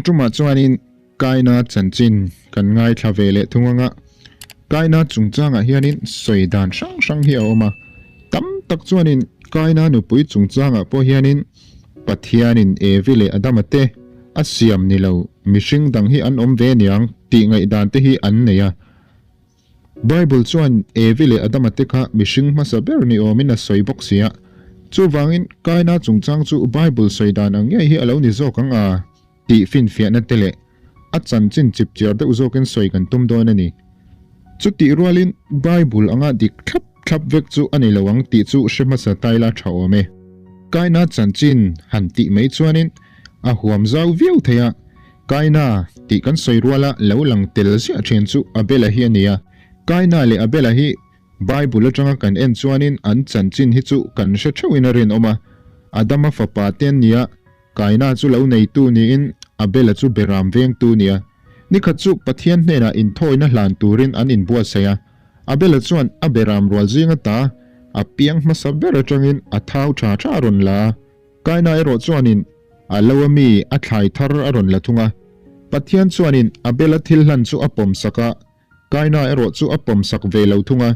Tun tumah chuanin Kaina chanchin kan ngaithla ve leh thung anga, Kaina chungchangah hianin sawi dan hrang hrang hi a awm a. Tam tak chuanin Kaina nupui chungchangah pawh hianin Pathianin Evi leh Adama te a siam ni lo mihring dang hi an awm ve niang tih ngaihdan te hi an nei a. Bible chuan Evi leh Adama te kha mihring hmasa ber ni awmin a sawi bawk si a. Chuvangin Kaina chungchang chu Bible sawi dan ang ngei hi a lo ni zawk ang a tih finfiahna te leh a chanchin chipchiar deuh zawkin sawi kan tum dawn a ni. Chutih rualin Bible anga dik thlap thlap vek chu a ni lo ang tih chu hre hmasa taila tha awm e. Kaina chanchin han tih mai chuanin a huam zau viau thei a. Kaina tih kan sawi ruala lo lang tel ziah thin chu Abela hi a ni a. Kaina leh Abela hi Bible atanga kan en chuanin an chanchin hi chu kan hre theuhin a rinawm a. Adama fapa te an ni a, Kaina chu lo neitu niin Abela chu beram vengtu ni a. Nikhat chu Pathian hnenah inthawina hlan turin an inbuatsaih a. Abela chuan a beram rual zinga ta a piang hmasa ber atangin a thau tha tha a rawn la a. Kaina erawh chuanin a lo a mi a thlai thar a rawn la thung a. Pathian chuanin Abela thil hlan chu a pawmsak a, Kaina erawh chu a pawmsak ve lo thung a.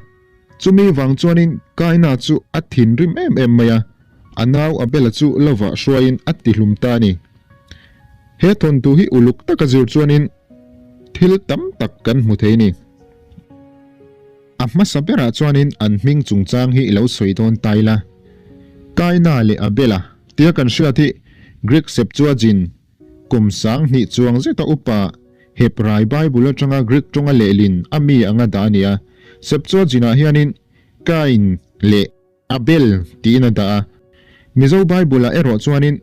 Chumi vang chuanin Kaina chu a thinrim em em mai a, a nau Abela chu lovah hruaiin a tihlum ta a ni. He thawnthu hi uluk taka zir chuanin thil tam tak kan hmu thei a ni. A hmasa berah chuanin an hming chungchang hi i lo sawi dawn ta ila. Kaina leh Abela tia kan hriat hi Greek Septuagint kum 2000 chuang zeta upa Hebrai Bible atanga Greek tawnga lehlin a mi anga dah a ni a. Septuagint-ah hianin Kain leh Abel tiin a dah a. Mizo Bible-ah erawh chuanin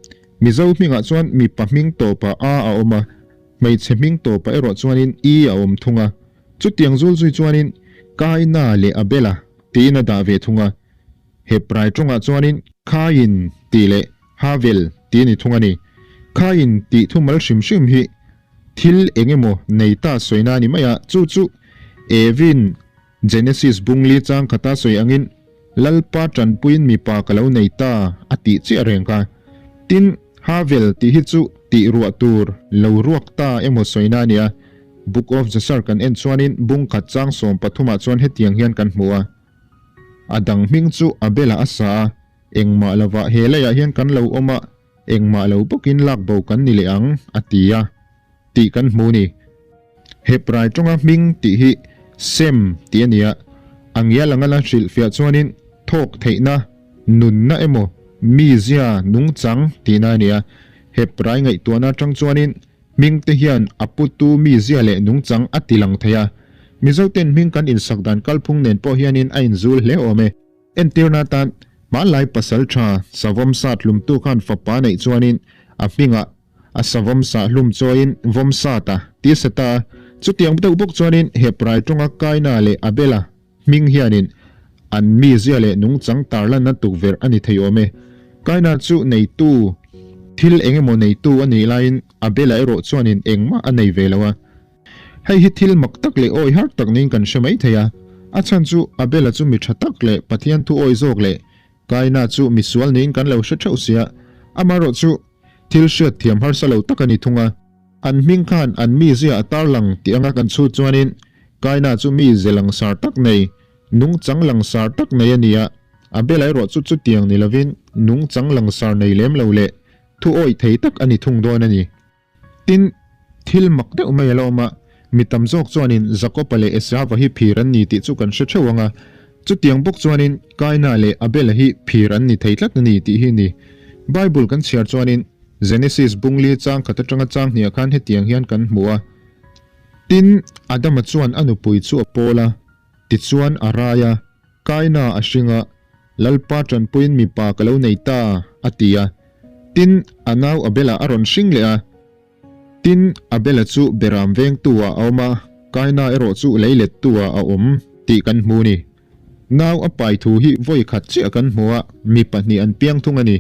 Mizo hmingah chuan mipa hming tawpah a a awm a, hmeichhe hming tawpah erawh chuanin i a awm thung a. Chutiang zul zui chuanin Kaina leh Abela tiin a dah ve thung a. Hebrai tawngah chuanin Kain tih leh Havel tih a ni thung a ni. Kain tih thumal hrim hrim hi thil eng emaw nei ta sawina a ni mai a, chu chu Evin Genesis bungli chang khata sawi angin, Lalpa tanpuiin mipa ka lo nei ta, a tih chiah reng kha. Tin, Havel tih hi chu tih ruah tur lo ruak ta emaw sawina a ni a. Book of Jasher kan en chuanin bung khat chang 13 ah chuan hetiang hian kan hmu a. A dang hming chu Abel-a a sa a, engmah lovah he leiah hian kan lo awm a, engmah lo bawkin lak bo kan ni leh ang, a ti a, tih kan hmu ni. Hebrai tawnga hming tih hi Sem tih a ni a, a ngial anga la hrilhfiah chuanin thawk theihna, nunna emaw mizia nungchang tihna a ni a. Hebrai ngaihtuahna atang chuanin hming te hian a putu mizia leh nungchang a tilang thei a. Mizoten hming kan insak dan kalphung nen pawh hianin a inzul hle awm e. Entirna atan hmanlai pasal tha savawm sat hlumtu khan fapa neih chuanin a hmingah a savawm sah hlum chawiin vawm sat a ti a sa ta a. Chutiang deuh bawk chuanin Hebrai tawnga Kaina leh Abela hming hianin an mizia leh nungchang tarlanna tukverh a ni thei awm e. Kaina chu neitu thil eng emaw neitu a nih laiin Abela erawh chuanin engmah a nei ve lo a. Hei hi thil mak tak leh awi har tak niin kan hre mai thei a, a chhan chu Abela chu mi tha tak leh Pathian thu awi zawk leh Kaina chu mi sual niin kan lo hre theuh sia, amaherawh chu thil hriat thiam harsa lo tak a ni thung a. An hming khan an mizia a tarlang tih anga kan chhut chuanin Kaina chu mi ze langsar tak nei, nungchang langsar tak nei a ni a, Abela erawh chu chutiang ni lovin nungchang langsar nei lem lo leh thu awi thei tak a ni thung dawn a ni. Tin, thil mak deuh mai a la awm a, mi tam zawk chuanin Jakopa leh Esava hi phir an ni tih chu kan hre theuh ang a, chutiang bawk chuanin Kaina leh Abela hi phir an ni thei tlat a ni tih hi a ni. Bible kan chhiar chuanin Genesis bungli chang khat atanga chang hniah khan hetiang hian kan hmu a, Tin, Adama chuan a nupui chu a pawl a, tichuan a rai a, Kaina a hring a, Lalpa tanpuiin mipa ka lo nei ta, a ti a. Tin, a nau Abela a rawn hring leh a. Tin, Abela chu Beram vengtu-ah a awm a, Kaina erawh chu leilettu-ah a awm tih kan hmu ni. Nau a pai thu hi vawi khat chiah kan hmu a, mi pahnih an piang thung a ni.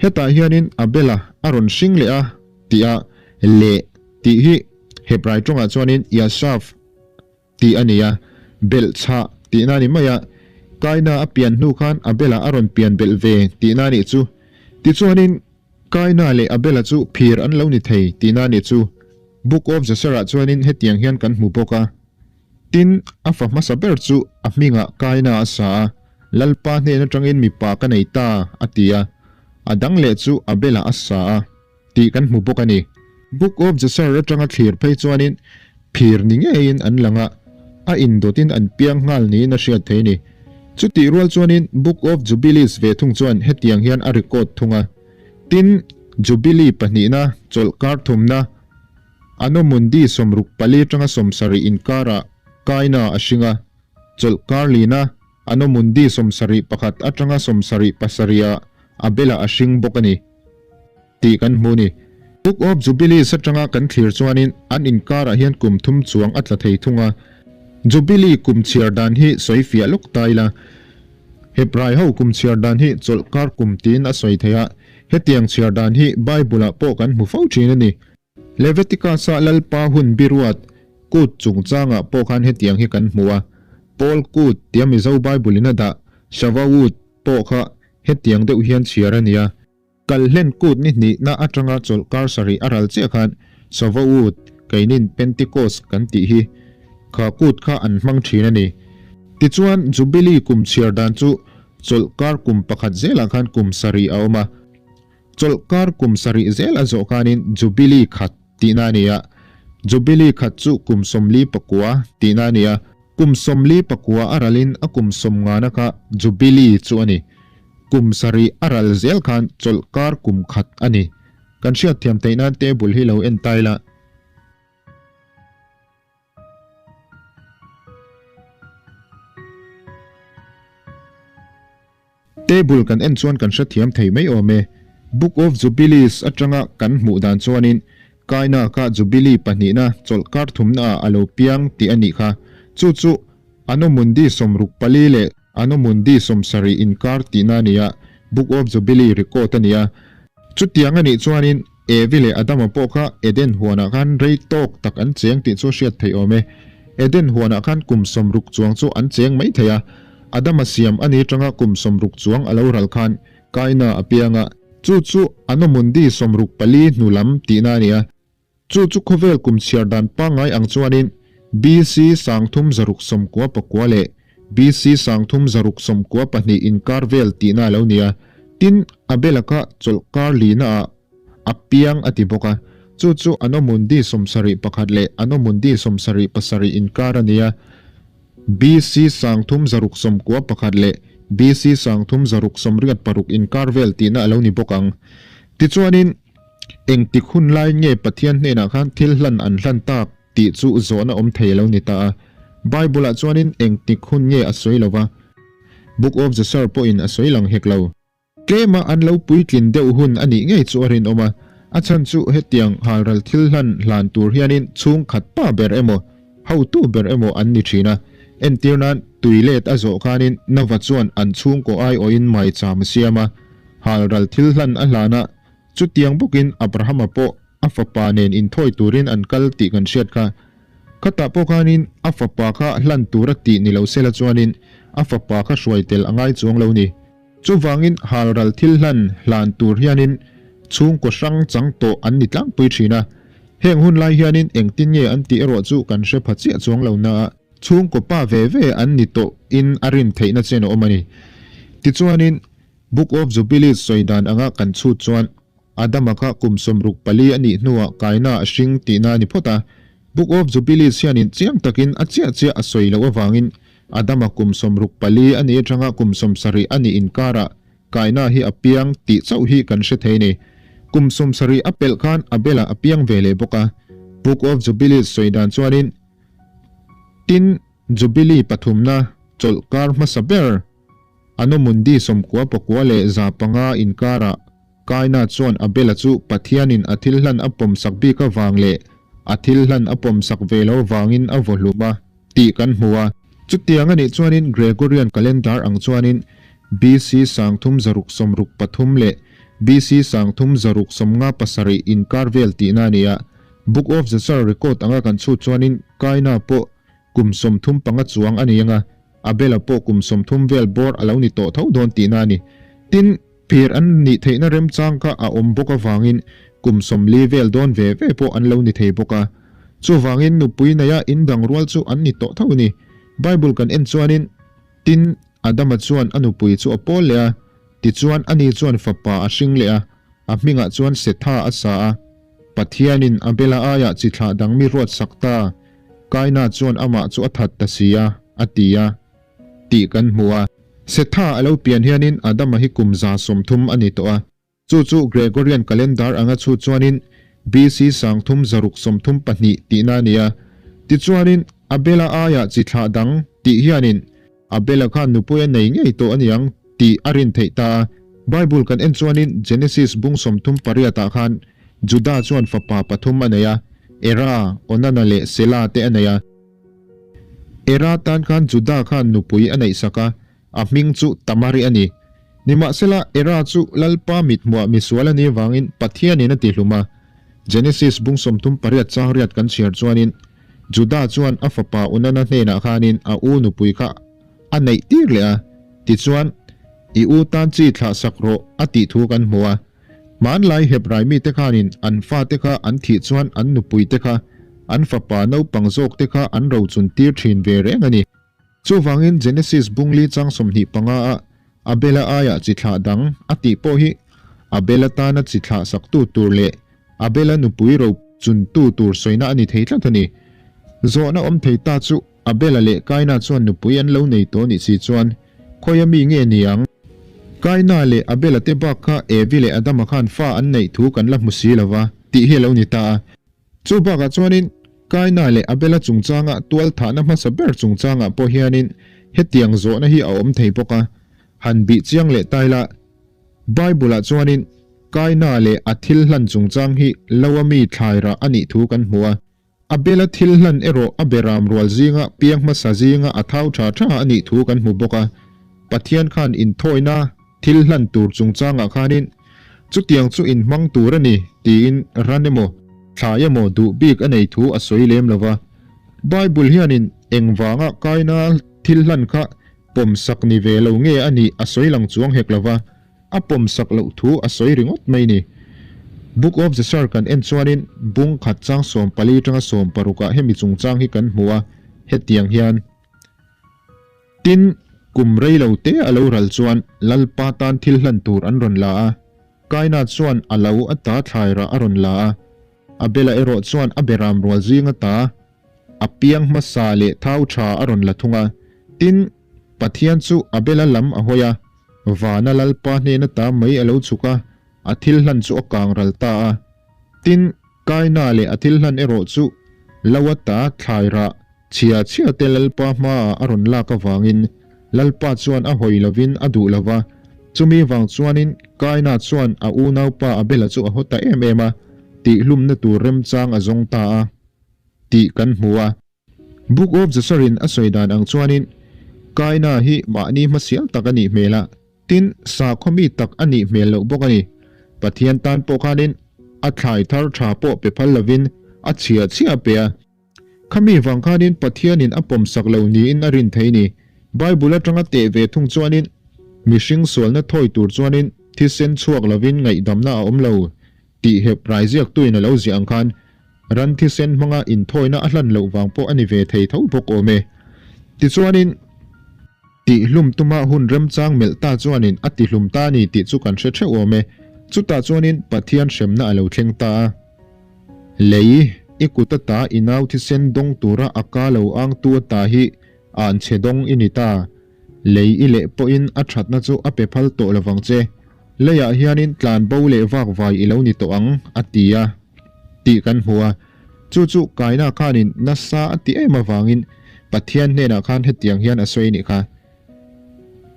Hetah hianin Abela a rawn hring leh a tih a, leh tih hi Hebrai tawngah chuanin Yashav tih a ni a, belh chhah tihna a ni mai a, Kaina a pian hnu khan Abela a rawn pian belh ve tihna a nih chu. Tichuanin, Kaina leh Abela chu phir an lo ni thei tihna a nih chu. Book of Jasher-ah chuanin hetiang hian kan hmu bawk a, Tin, a fa hmasa ber chu a hmingah Kaina a sa a, Lalpa hnen atangin mipa ka nei ta, a ti a. A dang leh chu Abel-ah a sa a, tih kan hmu bawk a ni. Book of Jasher atanga thlir phei chuanin phir ni ngeiin an lang a, a indawtin an piang nghal niin a hriat thei a ni. Chutih rual chuanin Book of Jubilees ve thung chuan hetiang hian a record thung a, Tin, Jubilee pahnihna, chawlhkar thumna, Anomundi 64 atanga 70 inkarah Kaina a hring a, chawlhkar lina Anomundi 71 atanga 77 ah Abela a hring bawk a ni tih kan hmu a ni. Book of Jubilees atanga kan thlir chuanin an inkarah hian kum thum chuang a tla thei thung a. Jubilee kum chhiar dan hi sawi fiah lawk ta ila. Hebrai ho kum chhiar dan hi chawlhkar kum tiin a sawi thei a, hetiang chhiar dan hi Bible-ah pawh kan hmu fo thin a ni. Leviticus-a Lalpa hun biruat kut chungchangah pawh khan hetiang hi kan hmu a, Paul kut tia Mizo Bible-in a dah Shavuot pawh kha hetiang deuh hian chhiar a ni a. Kalhlen kut ni hnihna atanga chawlhkar sarih a ral chiah khan Shavuot, keinin Pentecost kan tih hi, kha kut kha an hmang thin a ni. Tichuan, Jubilee kum chhiar dan chu chawlhkar kum pakhat zelah khan kum sarih a awm a. Chawlhkar kum sarih zel a zawh khanin Jubilee khat tihna a ni a, Jubilee khat chu kum 49 tihna a ni a, kum 49 a ralin a kum sawmngana kha Jubilee chu a ni. Kum sarih a ral zel khan chawlhkar kum khat a ni. Kan hriatthiam theih nan table hi lo en tai la. Table kan en chuan kan hrethiam thei mai awm e. Book of Jubilees atanga kan hmuh dan chuanin Kaina kha Jubilee pahnihna chawlhkar thumna ah a lo piang tih a nih kha. Chu chu Anno Mundi 64 leh Anno Mundi 70 inkar tihna a ni a, Book of Jubilee record a ni a. Chutiang a nih chuanin Evi leh Adama pawh kha Eden huanah khan rei tawk tak an cheng tih chu a hriat theih awm e. Eden huanah khan kum 60 chuang chu an cheng mai thei a. Adama siam a ni atanga kum 60 chuang a lo ral khan Kaina a piang a. Chu chu Anno Mundi 64 hnu lam tihna a ni a. Chu chu khawvel kum chhiar dan pangngai ang chuanin BC 3699 leh BC 3692 inkar vel tihna a lo ni a. Tin, Abela kha chawlhkar lina ah a piang a ti bawk a. Chu chu Anno Mundi 71 leh Anno Mundi 77 inkar a ni a. BC 3691 leh BC 3686 inkar vel tihna a lo ni bawk ang. Tichuanin, Engtik hun laiin nge Pathian hnenah khan thil hlan an hlan tak tih chu zawhna awm thei a lo ni ta a. Bible-ah chuanin engtik hun nge a sawi lo va, Book of Jasher pawhin a sawi lang hek lo. Tlema an lo puitlin deuh hun a nih ngei chu a rinawm a, a chhan chu hetiang halral thil hlan hlan tur hianin chhungkhat pa ber emaw, hotu ber emaw an ni thin a. Entir nan tui let a zawh khanin Nova chuan an chhungkaw aiawhin maicham a siam a, halral thil hlan a hlan a, Chutiang bawkin Abrahama pawh a fapa nen inthawi turin an kal tih kan hriat kha. Khatah pawh khanin a fapa kha hlan tura tih ni lo sela chuanin a fapa kha hruai tel a ngai chuang lo ni. Chuvangin halral thil hlan hlan tur hianin chhungkaw hrang chang tawh an ni tlangpui thin a. Heng hun lai hianin engtin nge an tih erawh chu kan hre pha chiah chuang lo na a. Chhungkaw pa ve ve an ni tawh in a rin theihna chen a awm a ni. Tichuanin Book of Jubilees sawi dan anga kan chhut chuan Adama kha kum 64 a nih hnuah Kaina a hring tihna a ni phawt a. Book of Jubilees hianin chiang takin a chiah chiah a sawi loh avangin Adama kum 64 a nih atanga kum 70 a nih inkarah Kaina hi a piang tih chauh hi kan hre thei a ni. Kum 70 a pelh khan Abela a piang ve leh bawk a. Book of Jubilees sawi dan chuanin Tin, Jubilee pathumna chawlhkar hmasa ber Anno Mundi 95 100 inkarah Kaina chuan Abela chu Pathianin a thil hlan a pawmsak bik avang leh a thil hlan a pawmsak ve lo vangin a vaw hlum a tih kan hmu a. Chutiang a nih chuanin Gregorian calendar ang chuanin BC 3663 leh BC 3657 inkar vel tihna a ni a. Book of Jasher record anga kan chhut chuanin Kaina pawh kum 35 chuang a ni anga, Abela pawh kum 30 vel bawr a lo ni tawh tho dawn tihna a ni. Tin, phir an nih theihna remchang kha a awm bawk avangin kum 40 vel dawn ve ve pawh an lo ni thei bawk a. Chuvangin nupui neia indang rual chu an ni tawh tho a ni. Bible kan en chuanin, Tin, Adama chuan a nupui chu a pawl leh a, tichuan ani chuan fapa a hring leh a, a hmingah chuan Setha a sa a. Pathianin Abela aiah chi thlah dang mi ruat sak ta, Kaina chuan amah chu a that ta si a, a ti a, tih kan hmu a. Setha a lo pian hianin Adama hi kum 130 a ni tawh a. Chu chu Gregorian calendar anga chhut chuanin BC 3632 tihna a ni a. Tichuanin, Abela aiah chi thlah dang tih hianin Abela khan nupui a nei ngei tawh a niang tih a rin theih ta a. Bible kan en chuanin Genesis bung 38 ah khan Judah chuan fapa pathum a nei a, Era, Onana leh Sela te a nei a. Era tan khan Judah khan nupui a neihsak a, A hming chu Tamari a ni. Nimahsela, Era chu Lalpa mithmuah misual a nih avangin Pathianin a tihlum a. Genesis bung 38 chang riat kan chhiar chuanin, Judah chuan a fapa Onana hnenah khanin a u nupui kha a neih tir leh a, tichuan, I u tan chi thlah sak rawh a tih thu kan hmu a. Hmanlai Hebrai mite khanin an fate kha an thih chuan an nupuite kha an fapa naupang zawkte kha an rochun tir thin ve reng a ni. Chuvangin Genesis bungli chang 25 a Abela aiah chi thlah dang a tih pawh hi Abela tana chi thlah saktu tur leh Abela nupui ro chuntu tur sawina a ni thei tlat a ni. Zawhna awm thei ta chu Abela leh Kaina chuan nupui an lo nei tawh nih si chuan khawia mi nge ni ang? Kaina leh Abela te bak kha Evi leh Adama khan fa an neih thu kan la hmu si lova tih hi a lo ni ta a. Chu bakah chuanin Kaina leh Abela chungchanga tualthahna hmasa ber chungchangah pawh hianin hetiang zawhna hi a awm thei bawk a, han bih chiang leh ta ila. Bible-ah chuanin Kaina leh a thil hlan chungchang hi lo a mi thlairah a nih thu kan hmu a. Abela thil hlan erawh a beram rual zinga piang hmasa zinga a thau tha tha a nih thu kan hmu bawk a. Pathian khan inthawina thil hlan tur chungchangah khanin Chutiang chu inhmang tur a ni, tiin ran emaw, thlai emaw duh bik a nei thu a sawi lem lo va. Bible hianin engvanga kaina thil hlan kha pawmsak ni ve lo nge a nih a sawi lang chuang hek lo va, a pawmsak loh thu a sawi ringawt mai ni. Book of Jasher kan en chuanin bung khat chang 14 tanga 16 ah hemi chungchang hi kan hmu a, hetiang hian. Tin, kum rei lo te a lo ral chuan Lalpa tan thil hlan tur an rawn la a, Kaina chuan a lo ata thlairah a rawn la a, Abela erawh chuan a beram rual zing ata a piang hmasa leh thau tha a rawn la thung a. Tin, Pathian chu Abela lam a hawi a, vana Lalpa hnen ata mei a lo chhuk a, a thil hlan chu a kang ral ta a. Tin, Kaina leh a thil hlan erawh chu lo ata thlairah Chhia chhia te Lalpa hmaah a rawn lak avangin Lalpa chuan a hawi lovin a duh lo va, chumi vang chuanin Kaina chuan a unaupa Abela chu a haw ta em em a, tihhlumna tur remchang a zawng ta a tih kan hmu a. Book of Jasher-in a sawi dan ang chuanin Kaina hi mahni hmasial tak a nih hmel a, tin sakhaw mi tak a nih hmel loh bawk a ni. Pathian tan pawh khanin a thlai thar tha pawh pe phal lovin a chhia chhia a pe a. Khami vang khanin Pathianin a pawmsak lo niin a rin thei ni. Bible atanga teh ve thung chuanin mihring sualna thawi tur chuanin thisen chhuak lovin ngaihdamna a awm lo tih hep raiziaktuin a lo ziah ang khan ran thisen hmanga inthawina a hlan loh vang pawh a ni ve thei tho bawk awm e. Tichuanin Tihlum tuma hun remchang melh ta chuanin a tihlum ta a ni tih chu kan hre theuh awm e. Chutah chuanin Pathian hremna a lo thleng ta a. Lei, i kut ata i nau thisen dawng tura a ka lo ang tu ata hi an chhe dawng i ni ta. Lei i leh pawhin a thatna chu a pe phal tawh lovang che. Leiah hianin tlan bo leh vak vai i lo ni tawh ang, a ti a tih kan hmu a. Chu chu Kaina khanin nasa a ti em avangin Pathian hnenah khan hetiang hian a sawi nih kha,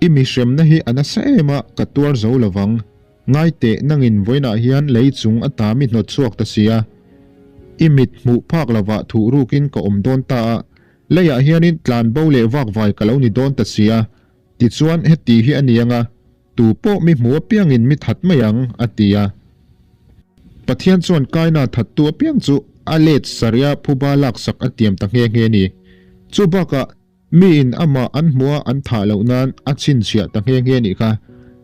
I mi hremna hi a nasa em a, ka tuar zo lovang. Ngai teh nangin vawiinah hian lei chung a ta mi hnawt chhuak ta si a. I mit hmuh phak lovah thuh rukin ka awm dawn ta a, leiah hianin tlan bo leh vak vai ka lo ni dawn ta si a. Tichuan heti hi a ni anga, Tu pawh mi hmu apiangin mi that mai ang, a ti a. Pathian chuan Kaina thattu apiang chu a let sarih a phuba laksak a tiam ta nghe nghe ni. Chu bakah miin amah an hmua an thah loh nan a chhinchhiah ta nghe nghe nih kha.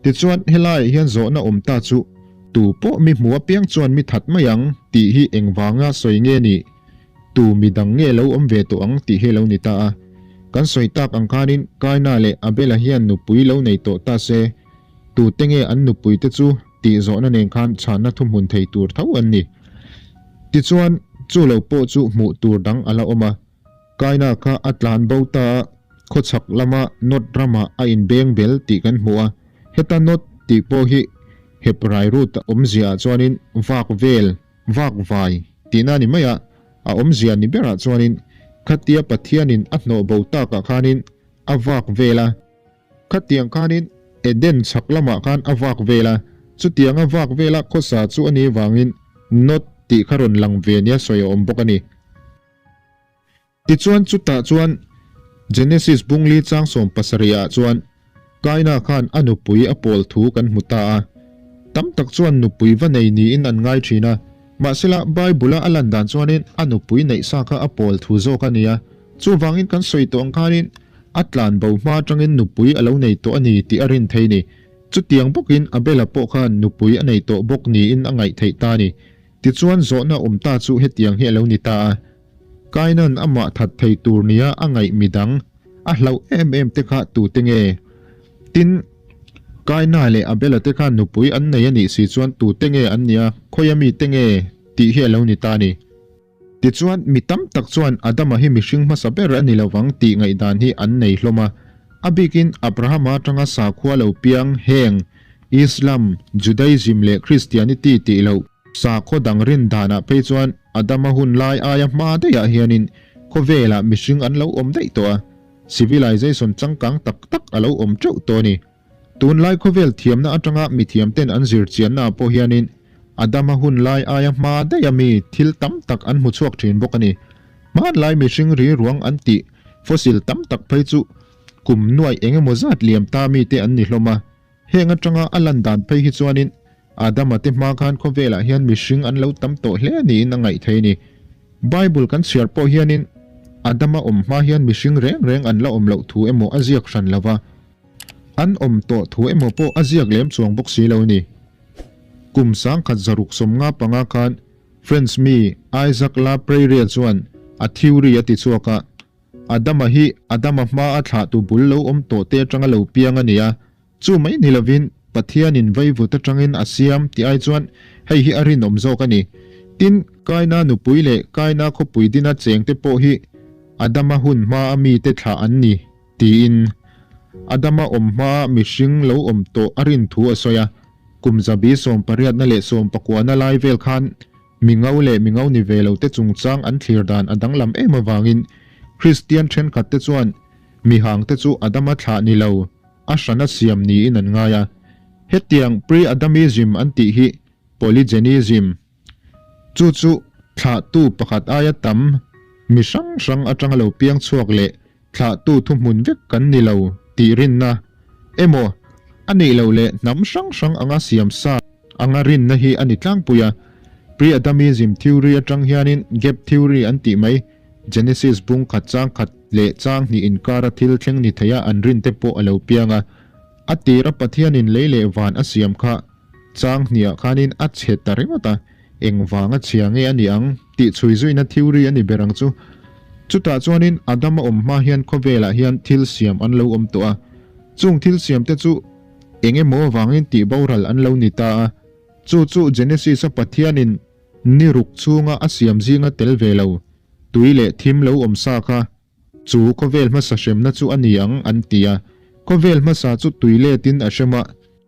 Tichuan helaiah hian zawhna awm ta chu, Tu pawh mi hmu apiang chuan mi that mai ang, tih hi engvanga sawi nge ni? Tu mi dang nge lo awm ve tawh ang tih hi a lo ni ta a. Kan sawi tak ang khanin Kaina leh Abela hian nupui lo nei tawh ta se, tute nge an nupuite chu tih zawhna nen khan chhanna thuhmun thei tur tho an ni. Tichuan, chu lo pawh chu hmuh tur dang a la awm a. Kaina kha a tlan bo ta a, khawchhak lama Nod ramah a inbeng bel tih kan hmu a. Heta Nod tih pawh hi Hebrai root a awmziaah chuanin vak vel, vak vai tihna a ni mai a, a awmzia ni berah chuanin khatia Pathianin a hnawh bo takah khanin a vak vel a. Khatiang khanin Eden chhak lamah khan a vak vel a, chutianga vak vela khawsa chu a nih vangin Nod tih kha rawn lang ve nia sawi a awm bawk a ni. Tichuan chutah chuan Genesis bungli chang 70 ah chuan Kaina khan a nupui a pawl thu kan hmu ta a. Tam tak chuan nupui va nei niin an ngai thin a, mahsela Bible-a a lan dan chuanin a nupui neih sa kha a pawl thu zawk a ni a. Chuvangin kan sawi tawh ang khanin a tlan bo hma atangin nupui a lo nei tawh a ni tih a rin thei ni. Chutiang bawkin Abela pawh khan nupui a nei tawh bawk niin a ngaih theih ta a ni. Tichuan zawhna awm ta chu hetiang hi a lo ni ta a. Kainan amah that thei tur nia a ngaih midang a hlauh em em te kha tute nge? Tin, Kaina leh Abela te khan nupui an nei a nih si chuan tute nge an nia, khawia mite nge tih hi a lo ni ta a ni. Tichuan, mi tam tak chuan Adama hi mihring hmasa ber a ni lovang tih ngaihdan hi an nei hlawm a. A bikin Abrahama atanga sakhua lo piang heng Islam, Judaism leh Christianity tih loh sakhaw dang rin danah phei chuan Adama hun lai aia hma daihah hianin khawvelah mihring an lo awm daih tawh a, civilization changkang tak tak a lo awm teuh tawh a ni. Tunlai khawvel thiamna atanga mithiamten an zir chiannaah pawh hianin Adama hun lai aia hma daiha mi thil tam tak an hmu chhuak thin bawk a ni. Hmanlai mihring ri ruang an tih fossil tam tak phei chu kum nuaih eng emaw zat liam ta mite an ni hlawm a. Heng atanga a lan dan phei hi chuanin Adama te hma khan khawvelah hian mihring an lo tam tawh hle niin a ngaih thei a ni. Bible kan chhiar pawh hianin Adama awm hma hian mihring reng reng an la awm loh thu emaw a ziak hran lo va, an awm tawh thu emaw pawh a ziak lem chuang bawk si lo a ni. Kum 1695 khan French mi Isaac La Prairie chuan a theory a ti chhuak a, Adama hi Adama hma a thlahtu bul lo awm tawh te atanga lo piang a ni a, Chu mai ni lovin Pathianin vaivut atangin a siam tih ai chuan hei hi a rinawm zawk a ni. Tin, Kaina nupui leh Kaina khawpui dina chengte pawh hi Adama hun hmaa mite thlah an ni, tiin Adama awm hmaa mihring lo awm tawh a rin thu a sawi a. Kum zabi sawmpariatna leh sawmpakuana lai vel khan mi ngo leh mi ngo ni ve lote chungchang an thlir dan a danglam em avangin Kristian thenkhatte chuan mihangte chu Adama thlah ni lo, a hrana siam niin an ngai a. Hetiang pre-Adamism an tih hi polygenism, chu chu thlahtu pakhat aia tam mi hrang hrang atanga lo piang chhuak leh thlahtu thuhmun vek kan ni lo tih rinna emaw a nih loh leh hnam hrang hrang anga siam sa anga rinna hi a ni tlangpui a. Pre-Adamism theory atang hianin gap theory an tih mai. Genesis bung khat chang khat leh chang hnih inkara thil thleng ni theia an rin te pawh a lo piang a. A tira Pathianin lei leh van a siam kha chang hniah khanin a chhe ta ringawt a, eng vanga chhia nge a ni ang tih chhui zuina theory a ni ber ang chu. Chutah chuanin Adama awm hma hian khawvelah hian thil siam an lo awm tawh a, chung thil siam te chu eng emaw avangin tih boral an lo ni ta a, chu chu Genesis-a Pathianin Ni ruk chhunga a siam zinga tel ve lo, tui leh thim lo awm sa kha chu khawvel hmasa hremna chu a ni ang an ti a. Khawvel hmasa chu tui letin a hrem a,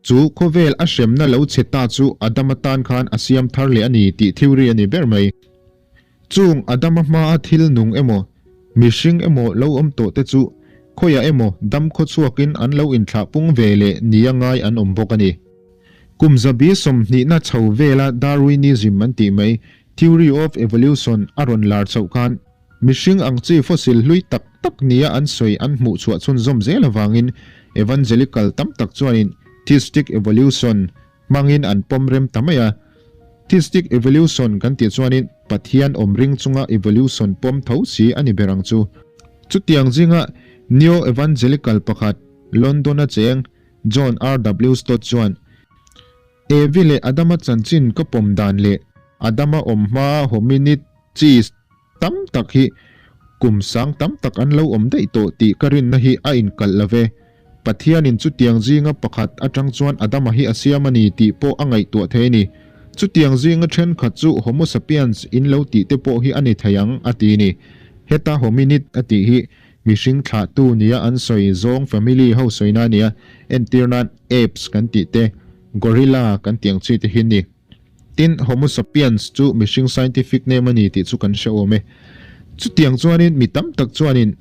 chu khawvel a hremna lo chhe ta chu Adama tan khan a siam thar leh a ni tih theory a ni ber mai. Chung Adama hmaa thil nung emaw, mihring emaw lo awm tawh te chu khawiah emaw dam khawchhuakin an lo inthlah pung ve leh nia ngai an awm bawk a ni. Kum zabi sawmhnihna chho vela Darwinism an tih mai, theory of evolution, a rawn lar chhoh khan, mihring ang chi fossil hlui tak tak nia an sawi an hmuh chhuah chhunzawm zel avangin evangelical tam tak chuanin theistic evolution hmangin an pawm rem ta mai a. Theistic evolution kan tih chuanin Pathian awm ring chunga evolution pawm tho si a ni ber ang chu. Chutiang zinga neo-evangelical pakhat London-a cheng John RW. Stott chuan, Evi leh Adama chanchin ka pawm dan leh Adama awm hmaa hominid cheese tam tak hi kum sang tam tak an lo awm daih tawh tih ka rinna hi a inkalh lo ve. Pathianin chutiang zinga pakhat atang chuan Adama hi a siam a ni tih pawh a ngaihtuah thei a ni. Chutiang zinga thenkhat chu Homo sapiens in lo tih te pawh hi a ni thei ang, a ti ni. Heta hominid a tih hi mihring thlahtu nia an sawi zawng family ho sawina a ni a, entir nan apes kan tih te, gorilla kan tih ang chi te hi ni. Tin, Homo sapiens chu mihring scientific name a ni tih chu kan hre awm e. Chutiang chuanin mi tam tak chuanin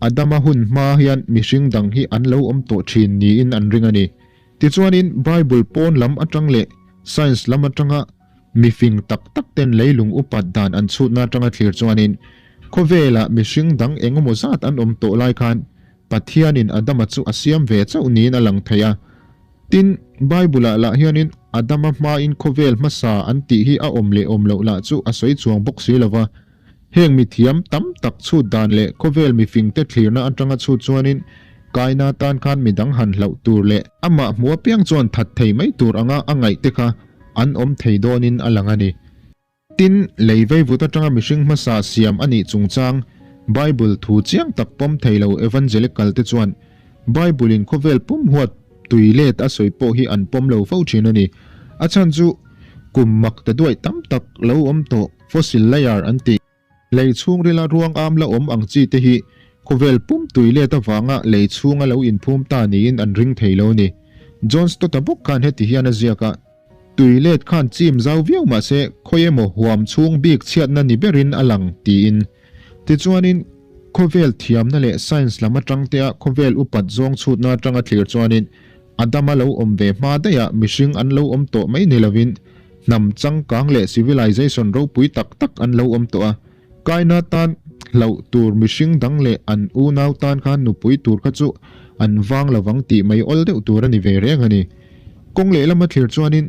Adama hun hma hian mihring dang hi an lo awm tawh thin niin an ring a ni. Tichuanin Bible pawn lam atang leh science lam atanga mifing tak tak ten leilung upat dan an chhutna atanga thlir chuanin khawvelah mihring dang engemaw zat an awm tawh lai khan Pathianin Adama chu a siam ve chauh niin a lang thei a. Tin, Bible-ah lah hianin Adama hmain khawvel hmasa an tih hi a awm leh awm loh lah chu a sawi chuang bawk si lova. Heng mithiam tam tak chhut dan leh khawvel mifingte thlirna atanga chhut chuanin Kaina tan khan midang han hlauh tur leh amah hmu apiang chuan that thei mai tur anga a ngaihte kha an awm thei dawnin a lang a ni. Tin, lei veivut atanga mihring hmasa siam a nih chungchang Bible thu chiang tak pawm thei lo evangelical te chuan Bible in khawvel pum huat tui let a sawi pawh hi an pawm lo fo thin a ni. A chhan chu kum mak ta duaih tam tak lo awm tawh fossil layer an tih. Lei chhungrila ruang am la awm ang chi te hi khawvel pum tui let avanga lei chhunga lo inphum ta niin an ring thei lo a ni. John Stott-a bawk khan heti hian a ziak a. Tui let khan chim zau viau mah se khawi emaw huam chhung bik chhiatna ni berin a lang tiin. Tichuanin khawvel thiamna leh science lam atang tea khawvel upat zawng chhutna atanga thlir chuanin Adama lo awm ve hma daihah mihring an lo awm tawh mai ni lovin hnam changkang leh civilization ropui tak tak an lo awm tawh a. Kaina tan hlauh tur mihring dang leh an unau tan khan nupui tur kha chu an vang lovang tih mai awl deuh tur a ni ve reng a ni. Kawng lehlam a thlir chuanin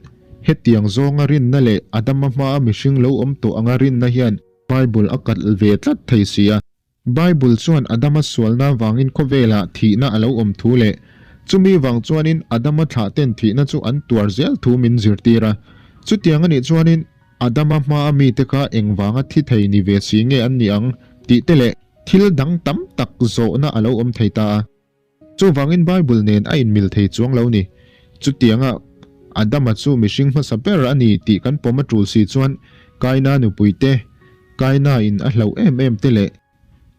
hetiang zawnga rinna leh Adama hmaa mihring lo awm tawh anga rinna hian Bible a kalh ve tlat thei si a. Bible chuan Adama sualna vangin khawvelah thihna a lo awm thu leh chumi vang chuanin Adama thlahten thihna chu an tuar zel thu min zirtir a. Chutiang a nih chuanin Adama hmaa mite kha engvanga thi thei ni ve si nge an nih ang tih te leh thil dang tam tak zawhna a lo awm thei ta a. Chuvangin Bible nen a inmil thei chuang lo ni. Chutianga Adama chu mihring hmasa ber a ni tih kan pawm a tul si chuan Kaina nupui te, Kaina in a hlauh em em te leh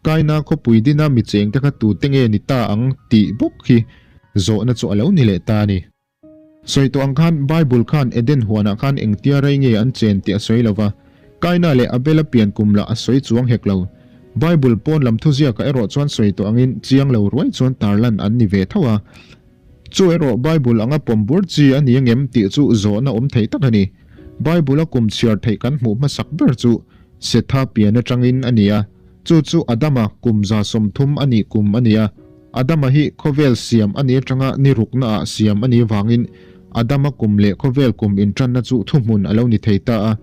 Kaina khawpui dina mi chengte kha tute nge ni ta ang tih bawk hi zawhna chu a lo ni leh ta a ni. Sawi tawh ang khan Bible khan Eden huanah khan engtia rei nge an chen tih a sawi lo va, Kaina leh Abela pian kum lah a sawi chuang hek lo. Bible pawn lam thuziakah erawh chuan sawi tawh angin chiang lo ruai chuan tarlan an ni ve tho a. Chu erawh Bible anga pawm bur chi a ni angem tih chu zawhna awm thei tak a ni. Bible a kum chhiar theih kan hmuh hmasak ber chu Setha pian atangin a ni a, chu chu Adama kum 130 a nih kum a ni a. Adama hi khawvel siam a nih atanga ni rukna ah siam a nih vangin Adama kum leh khawvel kum intanna chu thuhmun a lo ni thei ta a.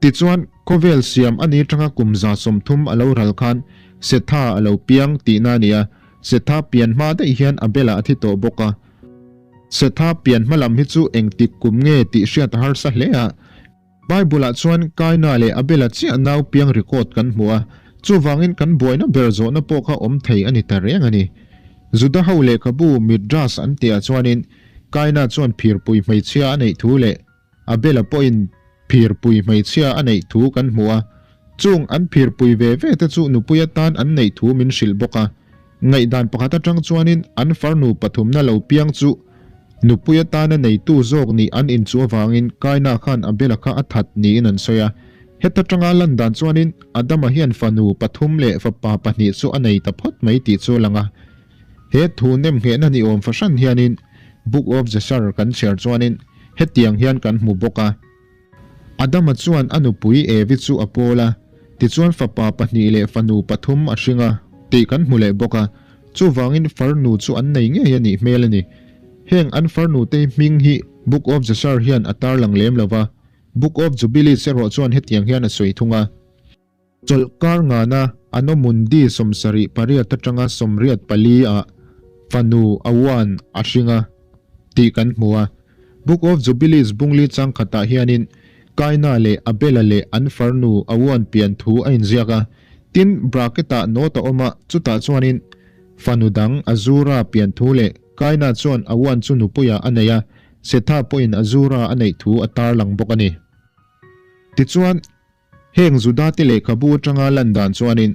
Tichuan, khawvel siam a nih atanga kum 130 a lo ral khan Setha a lo piang tihna a ni a, Setha pian hma daih hian Abela a thi tawh bawk a. Setha pian hma lam hi chu engtik kum nge tih hriat a harsa hle a. Bible-ah chuan Kaina leh Abela chiah nau piang record kan hmu a, chuvangin kan buaina ber zawhna pawh kha awm thei a ni ta reng a ni. Juda ho lehkhabu Midrash an tihah chuanin Kaina chuan phirpui hmeichhia a neih thu leh Abela pawhin phirpui hmeichhia a neih thu kan hmu a, chung an phirpui ve ve te chu nupui atan an neih thu min hrilh bawk a. Ngaihdan pakhat atang chuanin an farnu pathumna lo piang chu Nupui atana neitu zawk nih an inchuh avangin Kaina khan Abela kha a that niin an sawi a. Heta tanga lan dan chuanin Adama hian fanu pathum leh fapa pahnih chu a nei ta phawt mai tih chu a lang a. He thu nemnghehna ni awm fahran hianin Book of Jasher kan chhiar chuanin hetiang hian kan hmu bawk a. Adama chuan a nupui Evi chu a pawl a, tichuan fapa pahnih leh fanu pathum a hring a, tih kan hmu leh bawk a. Chuvangin farnu chu an nei ngei a nih hmel a ni. Heng an farnute hming hi Book of Jasher hian a tarlang lem lo va, Book of Jubilees erawh chuan hetiang hian a sawi thung a. Chawlhkar ngana Anomundi 78 atanga 84 ah fanu Awan a hring a tih kan hmu a. Book of Jubilees bungli changkhatah hianin. Kaina leh Abela leh an farnu Awan pian thu a inziak a. Tin, bracket-ah note a awm a, chutah chuanin fanu dang Azura pian thu leh Kaina chuan Awan chu nupuiah a nei a, Setha pawhin Azura a neih thu a tarlang bawk a ni. Tichuan, Heng Juda-te lehkhabu atanga lan dan chuanin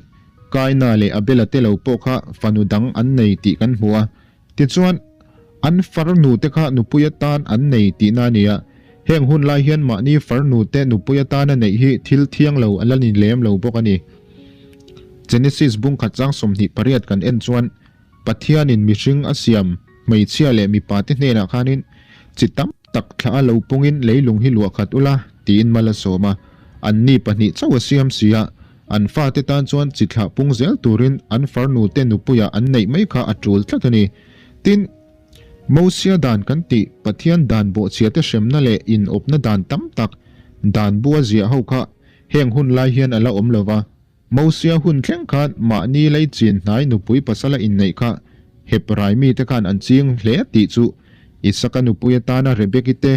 Kaina leh Abela te lo pawh kha fanu dang an nei tih kan hmu a. Tichuan, an farnute kha nupui atan an nei tihna a ni a. Heng hun lai hian mahni farnute nupui atana neih hi thil thiang lo a la ni lem lo bawk a ni. Genesis bung khat chang 28 kan en chuan Pathianin mihring a siam hmeichhia leh mipate hnenah khanin chi tam tak thla a lo pungin leilung hi luah khat ula, tiin mal a sawm a. Anni pahnih chauh a siam si a, an fate tan chuan chi thlah pung zel turin an farnute nupuiah an neih mai kha a tul tlat a ni. Tin, Mosia dan kan tih Pathian dan bawhchhiate hremna leh inawpna dan tam tak, dan bua ziah ho kha heng hun lai hian a la awm lo va. Mosia hun thleng khan mahni lei chin hnai nupui pasala inneih kha Hebrai mite khan an ching hle tih chu Isaka nupui atana Rebeki te,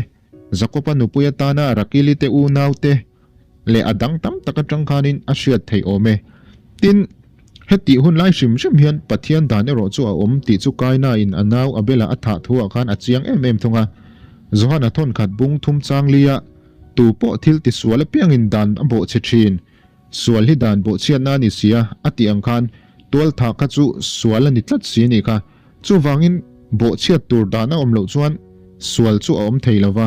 Jakoba nupui atana Rakili te unau te leh a dang tam tak atang khanin a hriat theih awm e. Tin, hetih hun lai hrim hrim hian Pathian dan erawh chu a awm tih chu Kaina-in a nau Abela a thah thuah khan a chiang em em thung a. Johana thawnkhat bung thum chang lia tu pawh thil tisual apiangin dan a bawhchhe thin. Sual hi dan bawhchhiatna a ni si a, a tih ang khan tualtha kha chu sual a ni tlat si a nih kha. Chuvangin bawhchhiat tur dan a awm loh chuan sual chu a awm thei lo va,